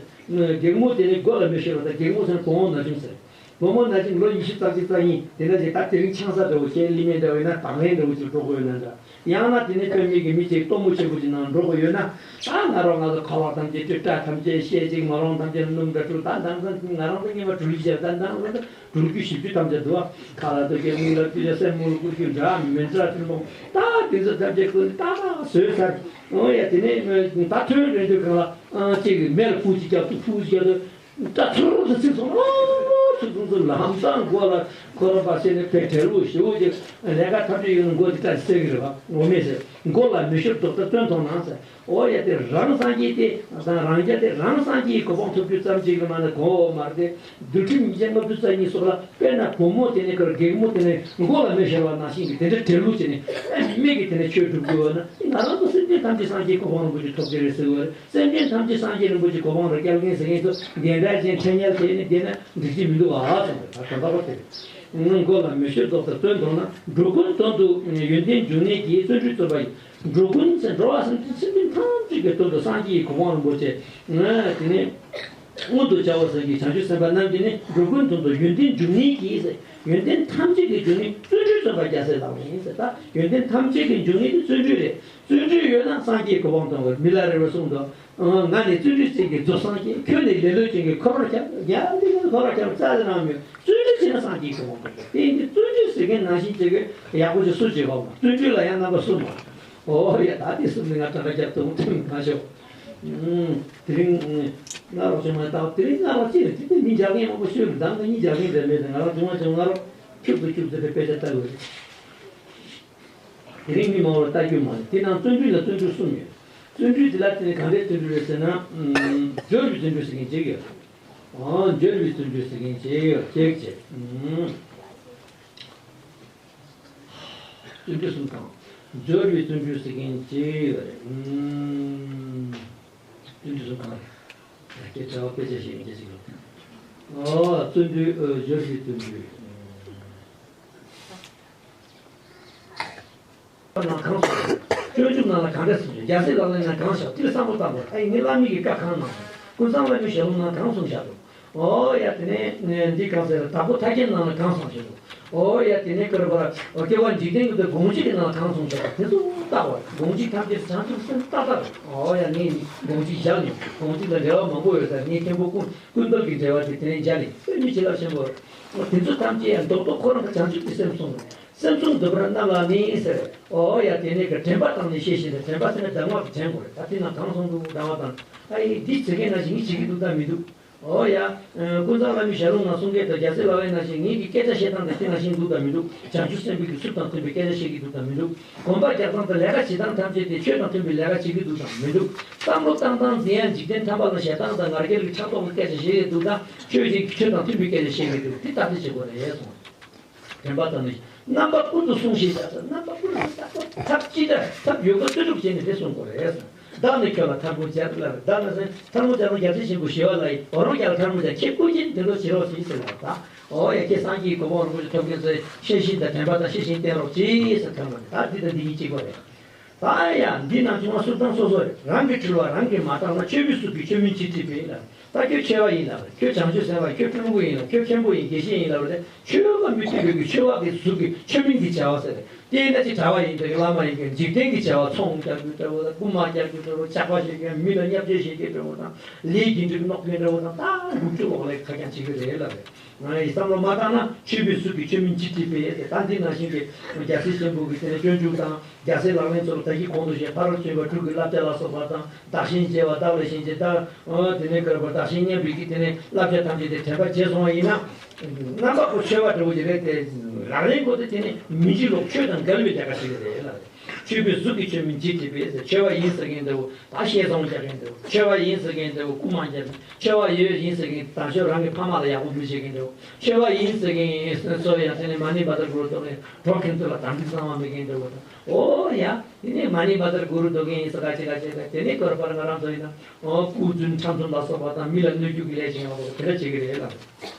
སྒེག་མོ་དེ་ནི་མགོ་ལ་མི་ཤོར་བ་དང་། སྒེག་མོ་ཟེར་ན་བུ་མོ་ན་ཆུང་ཟེར། བུ་མོ་ན་ཆུང་ལོ་ཉི་ཤུ་རྩ་གཅིག་རྩ་གཉིས་དེ་འདྲ་ཞིག་ད་དེ་རིང་ཆང་ས་འདྲ་བོ་བྱས། ལི་མེ་འདྲ་བོ་ཡིན་ན་དང་ལེན་འདྲ་བོ་ཅིག་འགྲོ་དགོས་ཡོད་ན་འདྲ། ཡང་ན་དེ་ནས་དཔེ་མེད་ཀྱི་མི་གཅིག་སྟོན་མོ་ཆེན་པོ་ཅིག་ནང་འགྲོ་དགོས་ཡོད་ན། ད་ང་རང་ང་ཚོ་ཁ་ལག་ཐམས་ཅད་བཀྲུས། སྐྲ་ཐམས་ཅད་བཤལ་ཅིག་མ་རུངས་ཐམས་ཅད་སྣུམ་འདྲ་བཀྲུས། ད་དེང་སང་ང་རང་ཚོ་སྔོན་མ་འགྲུལ་བཞུད་བྱས། ད་དེང་སང་འགྲུལ་རྒྱུ་ཞིབ་རྒྱུ་ཐམས་ཅད་འདུག་པ། ཁ་ལག་ཏུ་སྐྱེ་དངུལ་ལ་བཀྲུས། སེན་མོ་ལ་བཀུར་རྒྱུ་འདྲ་མི་འདྲ་ཐུན་མོང་། ད་དེ་ཚོ་ཐམས་ཅད་ཀུན་ཏག་ཏག་བཟོས་ཚར། འོ་ཡ་དེ་ནས་ད་ཐོན་རན་དུས་གང་ལ་ཨང་གཅིག་གི་མེ་ལ་ཕུ་ཅིག་བརྒྱབ་འདུག་ཕུ་ཅིག་བརྒྱབ་འདུག་ད་ཚུར་དུ་ཚིག་སོང་། ཨོ་ཚུར་ཚུར་ཚུར་ལམ་སང་མགོ་ལ་ཁོ་རང་པ་སེ་ནས་ཕེ་དྲེལ་བུ་ཞེ་པོ་ཅིག་ལས་ཀ་ཐབས་ཇུས་ཡོད་ན་མགོ་དེ་ཏྲ་ཟེར་གི་རེད་པ། འོ་མེད་ཟེར། མགོ་ལ་མི་ཤོར་མདོག་ལྟར་སྟོན་མཐོང་ན་ཟེར། ཨོ་ཡ་དེ་རང་སངས་རྒྱས་དེ་དང་རང་རྒྱལ་དེ་རང་སངས་རྒྱས་ཀྱི་གོ་འཕང་ཐོབ་རྒྱུ་ཙམ་ཅིག་ལ་མ་ནི་གོ་མ་རེད་དེ། འདུལ་ཁྲིམས་ཉིས་བརྒྱ་ལྔ་བཅུ་རྩ་གཉིས་སོགས་ལ་དཔེར་ན་བུ་མོ་དེ་ནས་ཁར་སྒེག་མོ་དེ་ནས་མགོ་ལ་མི་ཤོར་བ་ནང་བཞིན་གྱི་དེ་འདྲ་དྲེལ་བུ་བྱས་ནས་ཨ་མིག་གིས་དེ་ནས་ཆོས་སྒྲུབ་དགོས་པ་ན། ང་རང་ཚོ་སེམས་ཅན་ཐམས་ཅད་སངས་རྒྱས་ཀྱི་གོ་འཕང་རིན་པོ་ཆེ་ཐོབ་ཀྱི་རེད་ཟེར་བ་རེད། སེམས་ཅན་ཐམས་ཅད་སངས་རྒྱས་རིན་པོ་ཆེའི་གོ་འཕང་ལ་སྐྱེལ་མཁན་ཟེར་མཁན་ཚོ་འདི་འདྲ་ཅན་འཕྲེད་ཉལ་བྱས་ནས་བསྡད་ན་འགྲིག་གི་མི་འདུག་ཨ་གསུངས་པས། ད་དོན་དག་པོ་དེ་རེད། མགོ་ལ་མི་ཤོར་མདོག་ལྟར་སྟོན་མཐོང་ན། འགྲོ་ཀུན་དོན་དུ་ཡོན་ཏན་འབྱུང་གནས་ཀྱི་བརྩོན་འགྲུས་བརྩོན་པ་ཡིས། འགྲོ་ཀུན་ཟེར་འགྲོ་བ་སེམས་ཅན་སེམས་ཅན་ཐམས་ཅད་ཀྱི་དོན་དུ་སངས་རྒྱས་ཀྱི་གོ་འཕང་རིན་པོ་ཆེ་དེ་ནས་མངོན་དུ་བྱ་བ་ཟེར་གྱི་བྱང་ཆུབ་སེམས་དཔའ་རྣམས་ཀྱིས་ནི། འགྲོ་ཀུན་དོན་དུ་ཡོན་ཏན་འབྱུང་གནས་ཀྱི་ཟེར། ཡོན་ཏན་ཐམས་ཅད་ཀྱི་འབྱུང་གནས་བརྩོན་འགྲུས་བརྩོན་པ་རྒྱལ་སྲས་ལག་ལེན་ཟེར། ད་ཡོན་ཏན་ཐམས་ཅད་ཀྱི་འབྱུང་གནས་དེ་བརྩོན་འགྲུས་རེད། བརྩོན་འགྲུས་ཡོད་ན་སངས་རྒྱས་གོ་འཕང་ཐོབ་པར། མི་ལ་རས་པས་གསུངས་འདུག་ང་ནི་བརྩོན་འགྲུས་ཅན་གྱི་རྫོགས་སངས་རྒྱས། ཁྱོད་ནི་ལེ་ལོ་ཅན་གྱི་འཁོར་བར་ཁྱབ། ཡ་འདི་ནི་འཁོར་བར་ཁྱབ་རྩ་ལས་རང་མེད། བརྩོན་འགྲུས་བྱས་ན་སངས་རྒྱས་གོ་འཕང་ཐོབ། དེ་ཡིན་དུས་བརྩོན་འགྲུས་ཟེར་མཁན་ནང་བཞིན་བྱེད་དགོས། ཡག་པོ་ཅིག་སུ་བྱེད་པ་མ། བརྩོན་འགྲུས་ལ་ཡང་རྣམ་པ་གསུམ་མ། ཨོ་ཡ་ད་དེ་གསུམ་ནི་ང་གྲངས་ཀ་རྒྱབ་ཐུབ་ཐུབ་མ་ཤོག་དེ་རིང་སྔ་རོགས་བྱུང་མ་ད་དེ་རིང་སྔ་རོགས་ཅི་རེད། དེ་དེ་མི་རྒྱག་མཁན་མང་པོ་ཤོད་རེད། ད་ང་གཉིས་རྒྱག་མཁན་རེད་མེད། ད་ང་རང་བྱུང་བ་བྱུང་སྔ་རོགས་ཁྱུག་ཏུ་ཁྱུག་ཏུ་དེ་དཔེ་ཆ་ལྟ་དགོས་རེད། དེ་རིང་མི་མང་བོ་ལ་ལྟ་རྒྱུ་མ་རེད། དེ་ནང་བརྩོན་འགྲུས་ལ་བརྩོན་འགྲུས་གསུམ་ཡོད། བརྩོན་འགྲུས་དེ་ལ་དེ་ནི་གང་འདྲའི་བརྩོན་འགྲུས་རེད་ཟེར་ན། སྦྱོར་བའི་བརྩོན་འགྲུས་ཟེར་མཁན་གཅིག་ཡོད། ཨོ་སྦྱོར་བའི་བརྩོན་འགྲུས་ཟེར་མཁན་གཅིག་ཡོད། གཅིག་བྱས། བརྩོན་འགྲུས་གསུམ་དང་། སྦྱོར་བའི་བརྩོན་འགྲུས་ཟེར་མཁན་གཅིག་ཡོད་རེད། ཨུམ། བརྩོན་འགྲུས་གསུམ་གང་རེད། ད་སྐད་ཆ་བ་དཔེ་ཆ་ཞིག་ཡིན་གྱི་ཟིག་ལ། ཨོ་བརྩོན་འགྲུས། ཨོ་སྦྱོར་བའི་བརྩོན་འགྲུས། ནང་གང་སོང་། སྤྱོད་འཇུག་ནང་ལ་གང་ རེད་སོང་། རྒྱལ་སྲས་ལག་ལེན་ནང་གང་བཞག་དེ་ལ་བསམ་བློ་བཏང་དགོས། ཨ་ཡིན་ངའི་བླ་མའི་གི་བཀའ་གང་གནང་སོང་། ཀུན་བཟང་བླ་མའི་ཞལ་ལུང་ནང་གང་གསུངས་བཞག་འདུག་ཨོ་ཡ་དེ་ནས་འདི་གང་ཟེར་དྭགས་པོ་ཐར་རྒྱན་ནང་ལ་གང་གསུངས་བཞག་འདུག་ཨོ་ཡ་དེ་ནས་ཀར་བར་སྐྱོབ་པ་འཇིག་རྟེན་གྱི་དགོངས་གཅིག་གི་ནང་ལ་གང་གསུངས་བཞག་འདུག་དེ་ཚོ་བལྟ་བར་དགོངས་གཅིག་ཐམས་ཅད་བྱང་ཆུབ་སེམས་ཏག་ཏག་རེད། ཨོ་ཡ་ངས་དགོངས་གཅིག་བཞག་ནས་དགོངས་གཅིག་ལ་འབྲེལ་བ་མང་པོ་ཡོད་ས་ངས་མཁན་པོ་ཀུན་ཀུན་དཔལ་གྱི་འགྲེལ་པ་དེ་དེ་ནས་མཇལ་ནས་དཔེ་མི་བྱེད་ལ་ཆེན་པོ། དེ་ཚོ་ཐམས་ཅད་ཡང་རྡོག་རྡོག་ཁོ་རང་གི་བྱང་ཆུབ་ཀྱི་སེམས་གསུངས། སེམས་བཟུང་འདོད་པར་རྣམས་ལ་ནི་ཟེར། ཨོ་ཡ་དེ་ནས་ཀྱི་དྲན་པ་བཏང་ནས་ཤེས་བཞིན་དུ་དྲན་པ་ཟེར་ན་གདམས་ངག་གི་དྲན་དགོས་རེད། ད་དེ་ན་གང་གསུངས་འདུག་གདམས་པ་དང་ཨ་ཡི་འདི་བྱེད་མཁན་ནང་བཞིན་ངས་བྱེད་ཀྱི་འདུག་དང་མི་འདུག་ཨོ་ཡ། ཀུན་བཟང་བླ་མའི་ཞལ་ལུང་ནང་གསུང་སྐད་དང་རྒྱལ་སྲས་ལག་ལེན་ནང་བཞིན་ངེད་ཀྱི་སྐད་ཆ་བཤད་སྟངས་དང་དེ་ནང་བཞིན་འདུག་དང་མི་འདུག་བྱང་ཆུབ་སེམས་དཔའི་གི་ཚུལ་དང་མཐུན་པའི་སྐད་ཆ་བཤད་ཀྱི་འདུག་དང་མི་འདུག་གོམ་པ་རྒྱག་སྟངས་དང་ལས་ཀ་བྱེད་སྟངས་ཐམས་ཅད་དེ་ཆོས་དང་མཐུན་པའི་ལས་ཀ་བྱེད་ཀྱི་འདུག་དང་མི་འདུག་བསམ་བློ་བཏང་སྟངས་འཛིན་ཡ་འཇིག་རྟེན་ཐར་པ་ལ་བཞག་སྟངས་དང་ང་རྒྱལ་གྱི་ཕྲག་དོག་གི་སྐད་ཆ་བཤད་ཀྱི་འདུག་དང་ཆོས་ཀྱི་ཆོས་དང་མཐུན་པའི་སྐད་ཆ་བཤད་ཀྱི་འདུག་དེ་ལྟ་དེ་བྱེད་དགོས་རེད་གསུངས། དྲན་པ་དང་ནི། རྣམ་པ་ཀུན་ཏུ་བསྲུང་ཞེས་བྱ་ཟེར། རྣམ་པ་ཀུན་ཏུ་བསྲུང་། ཐབས་ཅི་འདྲ་ཐབས་ཡོད་པ་ལྟ་གྲུབ་བྱས་ནས་དེ་བསྲུང་དགོས་རེད་གསུངས། བདག་ནི་ཁྱོད་ལ་ཐལ་མོ་སྦྱར་ལབ་རེད། བདག་ནི་ཟེར་ཐལ་མོ་སྦྱར་ན་རྒྱལ་སྲས་ཆེན་པོ་ཞི་བ་ལྷ་ཡིས་འོ་རང་རྒྱལ་ལ་ཐལ་མོ་སྦྱར། ཁྱེད་སྐུ་མཁྱེན་དེ་ཚོ་བྱེད་རོགས་ཞེས་ཟེར་ལབ་ད། འོ་ཡ་ཁྱེད་སངས་རྒྱས་གོ་འཕང་རིན་པོ་ཆེ་ཐོབ་མཁན་ཚོས་ཤེས་བཞིན་དང་དྲན་པ་དང་ཤེས་བཞིན་བསྟེན་རོགས་ཅེས་ཟེར་ཐལ་མོ་སྦྱར། ད་འདི་དང་འདི་གཉིས་གཅིག་པ་རེད། ད་ཡ་འདི་ནང་བྱུང་བ་སུ་དང་སོ་སོ་རེད། རང་གི་འཁྲུལ་བ་རང་གིས་མ་བརྟགས་ན། ཆོས་པའི་གཟུགས་ཀྱིས་ཆོས་མིན་ཅི་བྲིས་པས་ལབ། ད་ཁྱོད་ཆེ་བ་ཡིན་ལབ་རེད། ཁྱོད་བྱང་ཆུབ་སེམས་དཔའ། ཁྱོད་སྤྲུལ་སྐུ་ཡིན་ལབ། ཁྱོད་མཁན་པོ་ཡིན་དགེ་བཤེས་ཡིན་ལབ་རེད། ཆོས་པ་མི་མཐུན་པའི་གི་ཆོས་པ་གི་གཟུགས་ཀྱི་ཆོས་མིན་གྱི་བྱ་བ་ཟེར་རེད། དེ་ཡིན་ན་ཅི་གྲྭ་པ་ཡིན་འདྲ་གི་བླ་མ་ཡིན་གྱི་འཇིག་རྟེན་གྱི་བྱ་བ་ཚོང་རྒྱག་རྒྱུ་འདྲ་བོ་དང་རྐུན་མ་རྒྱག་རྒྱུ་འདྲ་བོ་ཇག་པ་བྱེད་མཁན་མི་ལ་བརྙས་བཅོས་བྱེད་མཁན་འདྲ་བོ་དང་ལས་ཀྱི་འདྲ་གི་མནོག་མཁན་འདྲ་བོ་དང་ད་དགུ་བཅུ་ལོག་ལས་ཁ་རྐྱང་བྱེད་ཀྱི་རེད་ལབ་རེད། ང་ཡི་བསམ་བློ་མ་བཏང་ན་ཆོས་པའི་གཟུགས་ཀྱིས་ཆོས་མིན་ཅི་བྲིས་པས་ཟེར། ད་འདི་ནང་བཞིན་གྱི་རྒྱལ་སྲས་ཆེན་པོ་གི་དེ་ནས་སྤྱོད་འཇུག་དང་རྒྱལ་སྲས་ལག་ལེན་ཚོ་ལ་ད་གིན་གོང་དུ་བཤད་ཕ་རོལ་ཏུ་ཕྱིན་པ་དྲུག་གི་བསླབ་བྱ་ལ་སོགས་པ་དང་བདག་གཞན་བརྗེ་བ་བདག་ལས་གཞན་བརྗེ་བདག་དེ་ནས་བཀར་བ་བདག་གཞན་མཉམ་པའི་གི་དེ་ནས་བསླབ་བྱ་ཐམས་ཅད་དེ་དྲན་པ་བརྗེད་སོང་བ་ཡིན་ན། རྣམ་པ་པོ་ཆོས་པ་འདྲ་བོ་ཅིག་རེད་དེ། ལག་ལེན་པོ་དེ་དེ་ནི་མི་འཇིགས་ལོག་ཆོས་དང་འགལ་བའི་ལས་ཀ་ཞིག་རེད་ལ། ཆོས་པའི་གཟུགས་ཀྱིས་ཆོས་མིན་ཅི་བྲིས་པས་ཟེར། ཆོས་པ་ཡིན་ཟེར་མཁན་འདྲ་བོ་ད་བཤད་སོང་རྒྱག་མཁན་འདྲ་བོ། ཆོས་པ་ཡིན་ཟེར་མཁན་འདྲ་བོ་རྐུན་མ་རྒྱག་མཁན། ཆོས་པ་ཡོད་ཡིན་ཟེར་མཁན་དང་ཤོས་རང་གི་ཕ་མ་ལ་ཡག་པོ་མི་བྱེད་མཁན་འདྲ་བོ། ཆོས་པ་ཡིན་ཟེར་མཁན་ཚོ་ཡང་དེ་ནི་མ་ཎི་བཛྲ་གུ་རུ་ཐོག་ནས་འགྲོ་མཁན་ཚོ་ལ་དམ་ཚིག་གཙང་མ་མེད་མཁན་འདྲ་བོ་དང་། ཨོ་ཡ། དེ་ནས་མ་ཎི་བཛྲ་གུ་རུ་འདོན་མཁན་ཡིན་ས་ག་ཅི་ག་ཅི་ག་དེ་ནས་སྐོར་པར་ང་རང་ཚོ་ཡིན་ན། ཨོ་སྐུ་རྫུན་ཁྲམ་ཚོང་ལ་སོགས་པ་དང་མི་ལ་གནོད་སྐྱོན་གྱི་ལས་བྱེད་མཁན་ལ་སོགས་པ་དེ་འདྲ་བྱེད་ཀྱི་རེད་ལ།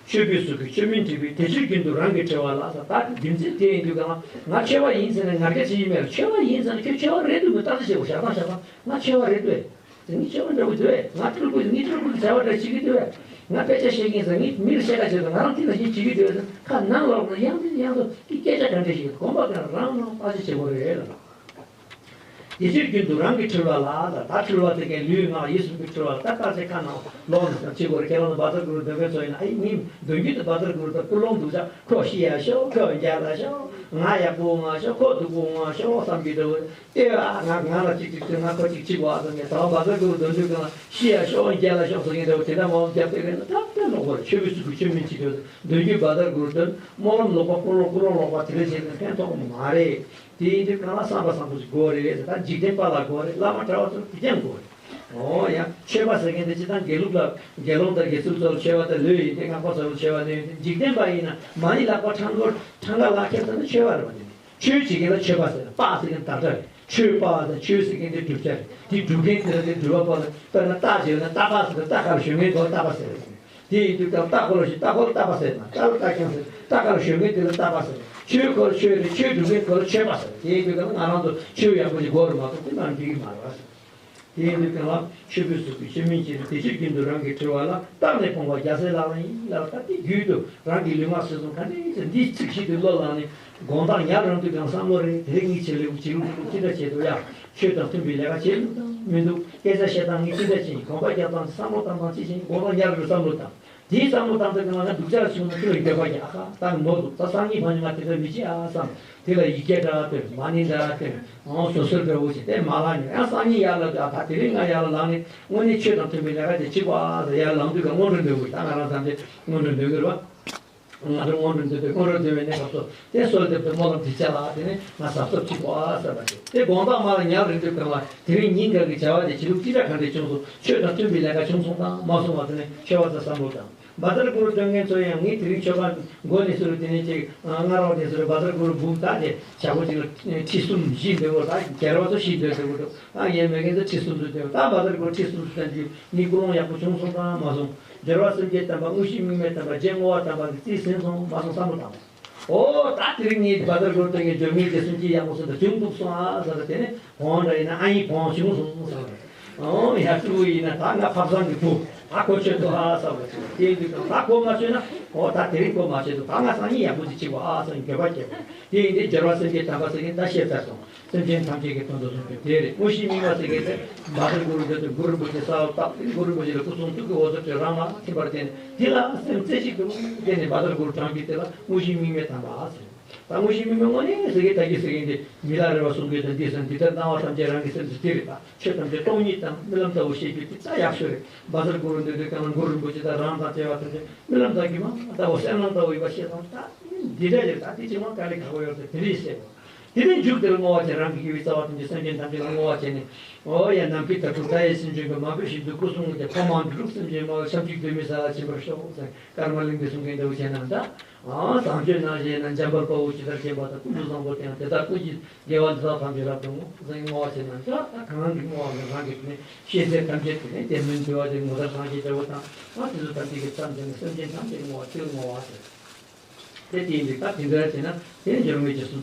ཆོས་པའི་གཟུགས་ཀྱིས་ཆོས་མིན་བྲིས་པས། དེ་ཕྱིར་རྒྱུན་དུ་རང་གི་འཁྲུལ་བ་ལ་ཟེར། ད་རྒྱུ་མཚན་དེ་ཡིན་དུས་གང་ལ་ང་ཆོས་པ་ཡིན་ཟེར་ནས་ང་རྒྱལ་བྱེད་ཀྱི་མེད་ལ། ཆོས་པ་ཡིན་ཟེར་ན་ཁྱོད་ཆོས་པ་རེད་འདུག་མི་ལྟ་ཚུལ་བྱེད་དགོས། བཞག་སྟངས་བཞག་སྟངས་ང་ཆོས་པ་རེད་འདུག་ཟེར། ངས་ཆོས་པ་འདྲ་བོ་འདུག་ང་སྤྲུལ་སྐུ་ངས་སྤྲུལ་སྐུ་གི་བྱ་བ་འདྲ་བྱེད་ཀྱི་འདུག་ང་དཔེ་ཆ་བཤད་མཁན་ཟེར། ངས་མི་ལ་བཤད་ཁ་བྱེད་ཟེར། ང་རང་དེ་ལ་ཞིག་བྱེད་ཀྱི་འདུག་ཟེར། ཁ་ནང་ལོག་ནས་ཡང་དེ་ཡང་དུ་དེ་སྐད་ཆ་ག་འདྲ་ཞིག་གོམ་པ་གང་རང་རང་བརྟག་དཔྱད་བྱེད་དགོས་རེད་ལ། དེ་ཕྱིར་རྒྱུན་དུ་རང་གི་འཁྲུལ་བ་ལ་ད་ད་འཁྲུལ་བ་དེ་གའི་ལུས་ངག་ཡིད་གསུམ་གྱི་འཁྲུལ་བ་ད་བརྟག་དཔྱད་ཁ་ནང་ལོག་ནས་ཀྱང་བྱེད་དགོས་རེད། ཁྱེད་རང་ཚོ་བཛྲ་གུ་རུ་འདོན་མཁན་ཚོ་ཡིན་ན་ཨེ་ངས་འདོན་རྒྱུ་དེ་བཛྲ་གུ་རུ་དང་ཀུན་སློང་འདུག་ཅག་ཁོ་ཤི་ཡ་ཤོག་ཁོ་རྒྱལ་ལ་ཤོག་ང་ཡག་པོ་ང་ཤོག་ཁོ་སྡུག་པོ་ང་ཤོག་བསམ་གྱི་འདུག་ལྟོས་ཨ། ང་ང་ལ་གཅིག་གཅིག་ཟེར། ང་ཁོ་གཅིག་གཅིག་བ་ཟེར་ནས་ད་བ་བཛྲ་གུ་རུ་འདོན་དུས་གང་ལ་ཤི་ཡ་ཤོག་རྒྱལ་ལ་ཤོག་ཟེར་མཁན་འདྲ་བོ་དེ་འདྲ་མང་བོ་རྒྱབ་སྟེ་རེད་ན་ད་དཔེ་ལོག་པ་རེད། ཆོས་པའི་གཟུགས་ཀྱིས་ཆོས་མིན་ཅི་འདོད་ཟེར། འདོན་རྒྱུ་བཛྲ་གུ་རུ་འདོན། སྨོན་ལམ་ལོག་པ་ཀུན་སློང་ཀུན་སློང་ལོག་པ་དེ་འདྲ་བྱས་ནས་ཕན་ཐོགས་མ་རེད། དེ་ཡིན་དུས་གང་ལ་བསམ་པ་བཟང་པོ་ཞིག་དགོས་རེད་ཟེར། ད་འཇིག་རྟེན་པ་ལ་དགོས་རེད། བླ་མ་གྲྭ་བ་ཚོར་དེ་ཀྱང་དགོས་རེད། ཨོ་ཡ། ཆོས་པ་ཟེར་མཁན་དེ་སྤྱིར་བཏང་དགེ་ལུགས་ལ་དགེ་སློང་དང་དགེ་ཚུལ་ཚོ་ལ་ཆོས་པ་དེ་ལོས་ཡིན་ཏེ། སྔགས་པ་ཚོ་ལ་ཆོས་པ་ལོས་ཡིན་ཏེ། འཇིག་རྟེན་པ་ཡིན་ན་མ་ཎི་ལག་པ་འཕྲང་སྒོར་འཕྲང་ཁ་ལག་ཁྱེར་ཟེར་ན་ཆོས་པ་རེད་པ། དེ་ནི་ཆོས་བྱེད་མཁན་ལ་ཆོས་པ་ཟེར། པ་ཟེར་མཁན་བདག་སྒྲ་རེད། ཆོས་པ་ཟེར་ཆོས་ཟེར་མཁན་དེ་བསྒྲུབ་བྱ་རེད། དེ་སྒྲུབ་མཁན་དེ་ལ་དེ་སྒྲུབ་པ་པ་ལ། དཔེར་ན་རྟ་བྱས་ན་རྟ་པ་ཟེར། རྟ་ཁ་ལ་ཞོན་མཁན་དེ་ལ་རྟ་པ་ཟེར། དེ་ཡིན་དུས་ཀྱང་རྟ་ཁོ་ལ་ཞོན། རྟ་ཁོ་ལ་རྟ་པ་ཟེར་ན་རྟ་ལ་རྟ་རྐྱང་ཟེར། རྟ་ཁ་ལ་ཞོན་མཁན་དེ་ལ་རྟ་པ་ཟེར། ཆོས་ཁོ་ལ་ཆོས་རེད། ཆོས་སྒྲུབ་མཁན་ཁོ་ལ་ཆོས་པ་ཟེར། དེ་ཡིན་དུས་ཀྱང་ང་རང་ཚོ་ཆོས་ཡག་པོ་ཞིག་དགོས་རེད་མ་གཏོགས་དེ་མ་འགྲིག་གི་མ་རེད་པ་ཟེར། དེ་ཡིན་དུས་གང་ལ་ཆོས་པའི་གཟུགས་ཀྱིས་ཆོས་མིན་ཅི་རེད། དེ་ཕྱིར་རྒྱུན་དུ་རང་གི་འཁྲུལ་བ་ལ། བརྟགས་ནས་སྤོང་བ་རྒྱལ་སྲས་ལག་ལེན་ཡིན་ལ། ད་དེ་རྒྱུད་དུ་རང་གི་ལུས་ངག་ཡིད་གསུམ་ག་འདྲ་ཡིན་ཟེར་འདིའི་ཚིག་ཞིག་དེ་བློ་བླངས་ནས་དགོང་དག་ཉལ་རན་དུས་གང་བསམ་བློ་རེ་དེ་རིང་ངས་བྱེད་ལས་ཅི་ལུགས་ཅི་འདྲ་བྱེད་དོ་ཡ། ཆོས་དང་མཐུན་པའི་ལས་ཀ་བྱེད་འདུག་དང་མི་འདུག་སྐད་ཆ་བཤད་སྟངས་ངས་ཅི་འདྲ་བྱེད་ཡིན། གོམ་པ་རྒྱག་སྟངས་བསམ་བློ་བཏང་སྟངས་ཅི་བྱེད་ཡིན། དགོང་དག་ཉལ་རན་བསམ་བློ་བཏང་། དེའི་བསམ་བློ་བཏང་དུས་གང་ལ་ང་སྡུག་ཅག་བྱུང་ན་ཁྱོད་ལ་འགྱོད་པ་རྒྱག་ཨ་ཁ་ད་ནོར་འདུག་ད་སང་ཉིན་ཕ་ཉིན་ང་དེ་འདྲ་མི་བྱེད་ཨ་བསམ། དེ་ལ་ཡི་གེ་འདྲ་སྟོན། མ་ཎི་འདྲ་སྟོན། ཨང་སོ་སོར་འདྲ་བོ་ཞིག་དེ་མ་ལགས་ཉོ་ཡང་སང་ཉིན་ཡར་ལ་འདུག་ད་དེ་རིང་ང་ཡར་ལ་ལངས་ནས་དངོས་གནས་ཆོས་དང་མཐུན་པའི་ལས་ཀ་དེ་བྱེད་དགོས་ཨ་ཟེར་ཡར་ལངས་དུས་ཀ་སྔོན་འགྲོ་འདོན་དགོས། ད་ང་རང་ཚང་མས་སྔོན་འགྲོ་འདོན་དགོས་རེད་པ། ང་ཚོ་སྔོན་འགྲོ་འདོན་དུས་སྔོན་འགྲོ་འདོན་པའི་གནས་སྐབས་སུ་དེ་གསོལ་འདེབས་དེ་སྨོན་ལམ་དེ་བྱས་ལ་དེ་ནས་ང་གཟབ་གཟབ་བྱེད་དགོས་ཨ་ཟེར་བ་དེ། དེ་དགོང་དག་མ་ལ་ཉལ་རན་དུས་གང་ལ་དེ་རིང་ཉིན་གང་གི་བྱ་བ་དེ་བྱེད་ལུགས་ཅི་འདྲ་ག་འདྲ་བྱུང་སོང་། ཆོས་དང་མཐུན་པའི་ལས་ཀ་བྱུང་སོང་དང་མ་སོང་བ་དེ་ནས་ཆོས་པ་ཚོ་བསམ་བློ་བཏང་། བཛྲ་གུ་རུ་འདོན་མཁན་ཚོ་ཡང་ངས་དེ་རིང་ཆོས་པ་མགོ་ནས་ཚུར་དེ་ནས་ཅིག་སྔ་རོགས་ནས་ཚུར་བཛྲ་གུ་རུ་འབུམ་དག་དེ་བྱ་བོ་ཅིག་ལ་ཁྲི་གསུམ་བཞི་འདོན་དགོས། ད་རྒྱལ་བ་ཚོ་བཞི་འདོན་ཟེར་དགོས་འདུག་ད་ངས་མེད་མཁན་ཚོ་ཁྲི་གསུམ་ཚོ་འདོན། ད་བཛྲ་གུ་རུ་ཁྲི་གསུམ་ཚོ་བསྟན་རྒྱུ་ངའི་ཀུན་སློང་ཡག་པོ་བྱུང་སོང་དང་མ་སོང་། སྦྱོར་བ་སེམས་བསྐྱེད་དམ་པ། དངོས་གཞི་དམིགས་མེད་དམ་པ། རྗེས་བསྔོ་བ་དམ་པ་གི་རྩིས་ཟིན་སོང་མ་སོང་བསམ་བློ་བཏང་། ཨོ་ད་དེ་རིང་ངས་བཛྲ་གུ་རུ་ཏང་གི་འབྱུང་གནས་ཀྱི་སེམས་བསྐྱེད་ཡག་པོ་སོང་ད་བྱུང་འདུག་སོང་ཨ་ཟེར་དེ་ནས་གང་འདྲ་ཡིན་ན་ཨ་ཡིན་གང་བྱུང་སོང་ཟེར། ཨོ་ཡ་སྤྲུལ་སྐུ་ཡིན་ན་ད་ང་ཕ་བཟང་གི་བུ་ད་གོ་ཆོད་འདུག་ཨ་ཟེར་བ་ཅིག་དེ་ཡིན་དུས་ད་གོ་མ་ཆོད་ན་ཨོ་ད་དེ་རིང་གོ་མ་ཆོད་འདུག་ད་ང་སང་ཉིན་ཡག་པོ་ཅིག་བྱེད་དགོས་ཨ་ཟེར་འགྱོད་པ་སྐྱེ་བ་དེ་ཡིན་དུས་སྦྱོར་བ་སེམས་བསྐྱེད་དམ་པ་ཟེར་གྱིན་ད་བཤད་ཚར་སོང་། སེམས་ཅན་ཐམས་ཅད་ཀྱི་དོན་དུ་གསུངས་པའི་དེ་རེད། དངོས་གཞི་དམིགས་མེད་ཟེར་མཁན་དེ་བཛྲ་གུ་རུ་འདི་དང་གུ་རུ་རིན་པོ་ཆེ་གསལ་བཏབ་སྟེ་གུ་རུ་རིན་པོ་ཆེ་ལ་སྐུ་གསུང་ཐུགས་ཀྱི་འོད་ཟེར་དེ་རང་ལ་ཐིམ་པར་བརྟེན་ནས་དེ་ལ་སེམས་རྩེ་གཅིག་ཏུ་བརྟེན་ནས་བཛྲ་གུ་རུ་བགྲང་རྒྱུ་དེ་ལ་དངོས་གཞི་དམིགས་མེད་དམ་པ་ཟེར། ད་དངོས་གཞི་དམིགས་མེད་དངོས་གནས་ཟེར་མཁན་ད་གི་ཟེར་མཁན་དེ་མི་ལ་རས་པ་གསུང་མཁན་དང་འདི་ཟེར་འདི་ལྟར་སྣང་བ་ཐམས་ཅད་རང་གི་སེམས་སུ་དེ་རེད་ད། ཆོས་ཐམས་ཅད་སྟོང་ཉིད་དང་རྨི་ལམ་ལྟ་བུ་ཤེས་རྒྱུ་དེ་ད་ཡག་ཤོས་རེད། བཛྲ་གུ་རུ་འདི་དང་གུ་རུ་རིན་པོ་ཆེ་དང་རང་དང་བཅས་པ་ཐམས་ཅད་རྨི་ལམ་ལྟ་བུ་ལྟ་བུ་སེམས་ལམ་ལྟ་བུ་ཡིན་པ་ཤེས་སོང་ད། འདི་འདྲ་རེད་ད་དེ་ཅི་མ་དཀའ་ལས་ཁག་པོ་ཡོད་ཟེར་དེ་རེད་ཟེར། དེ་ནས་མཇུག་དེར་བསྔོ་བ་བྱས། རང་གིས་བགྱིས་པའི་རྩ་བ་ཐམས་ཅད་སེམས་ཅན་ཐམས་ཅད་ལ་བསྔོ་བ་བྱས་ནས། ཨོ་ཡ་ནམ་མཁའི་མཐའ་དྲུག་མཐའ་ཡས་སེམས་ཅན་ཀུན། མ་བུ་ཞིག་ཏུ་སྐུ་གསུང་ཐུགས། ཕ་མ་འགྲོ་དྲུག་སེམས་ཅན་མ། ཤཱཀྱའི་སྡེ་མི་ས་ལ་ཕྱིན་པར་ཤོག་ཟེར་ཀརྨ་གླིང་པས་གསུང་མཁན་འདྲ་བོ་བྱས་ན་འདྲ། ཨང་བཟང་སྤྱོད་ནང་བཞིན་ན་འཇམ་དཔལ་དཔའ་བོས་ཇི་ལྟར་མཁྱེན་པ་དང་། ཀུན་ཏུ་བཟང་པོ་དེ་ཡང་དེ་ལྟར་ཀུན་གྱིས་དགེ་བ་འདི་དག་ཐམས་ཅད་རབ་ཏུ་བསྔོ་ཟེར་བསྔོ་བ་བྱས་ན་འདྲ། ད་གང་གི་བསྔོ་བ་ནི་རང་གི་དེ་ནས་ཤེས་ཚད་ཐམས་ཅད་དེ་ནས་དེ་མིན་འདུལ་བ་དེ་ངོ་མཚར་སངས་རྒྱས་འདྲ་བོ་དང་ཨང་དེ་ཚོ་ཐམས་ཅད་ཀྱི་མཚམས་དེ་ནས་སེམས་ཅན་ཐམས་ཅད་བསྔོ་བ་དེ་བསྔོ་བ་ཟེར། དེ་དེའི་རིགས་ད་དེ་འདྲ་བྱས་ན་དེ་ནི་འགྱུར་མེད་ཀྱི་གསུང་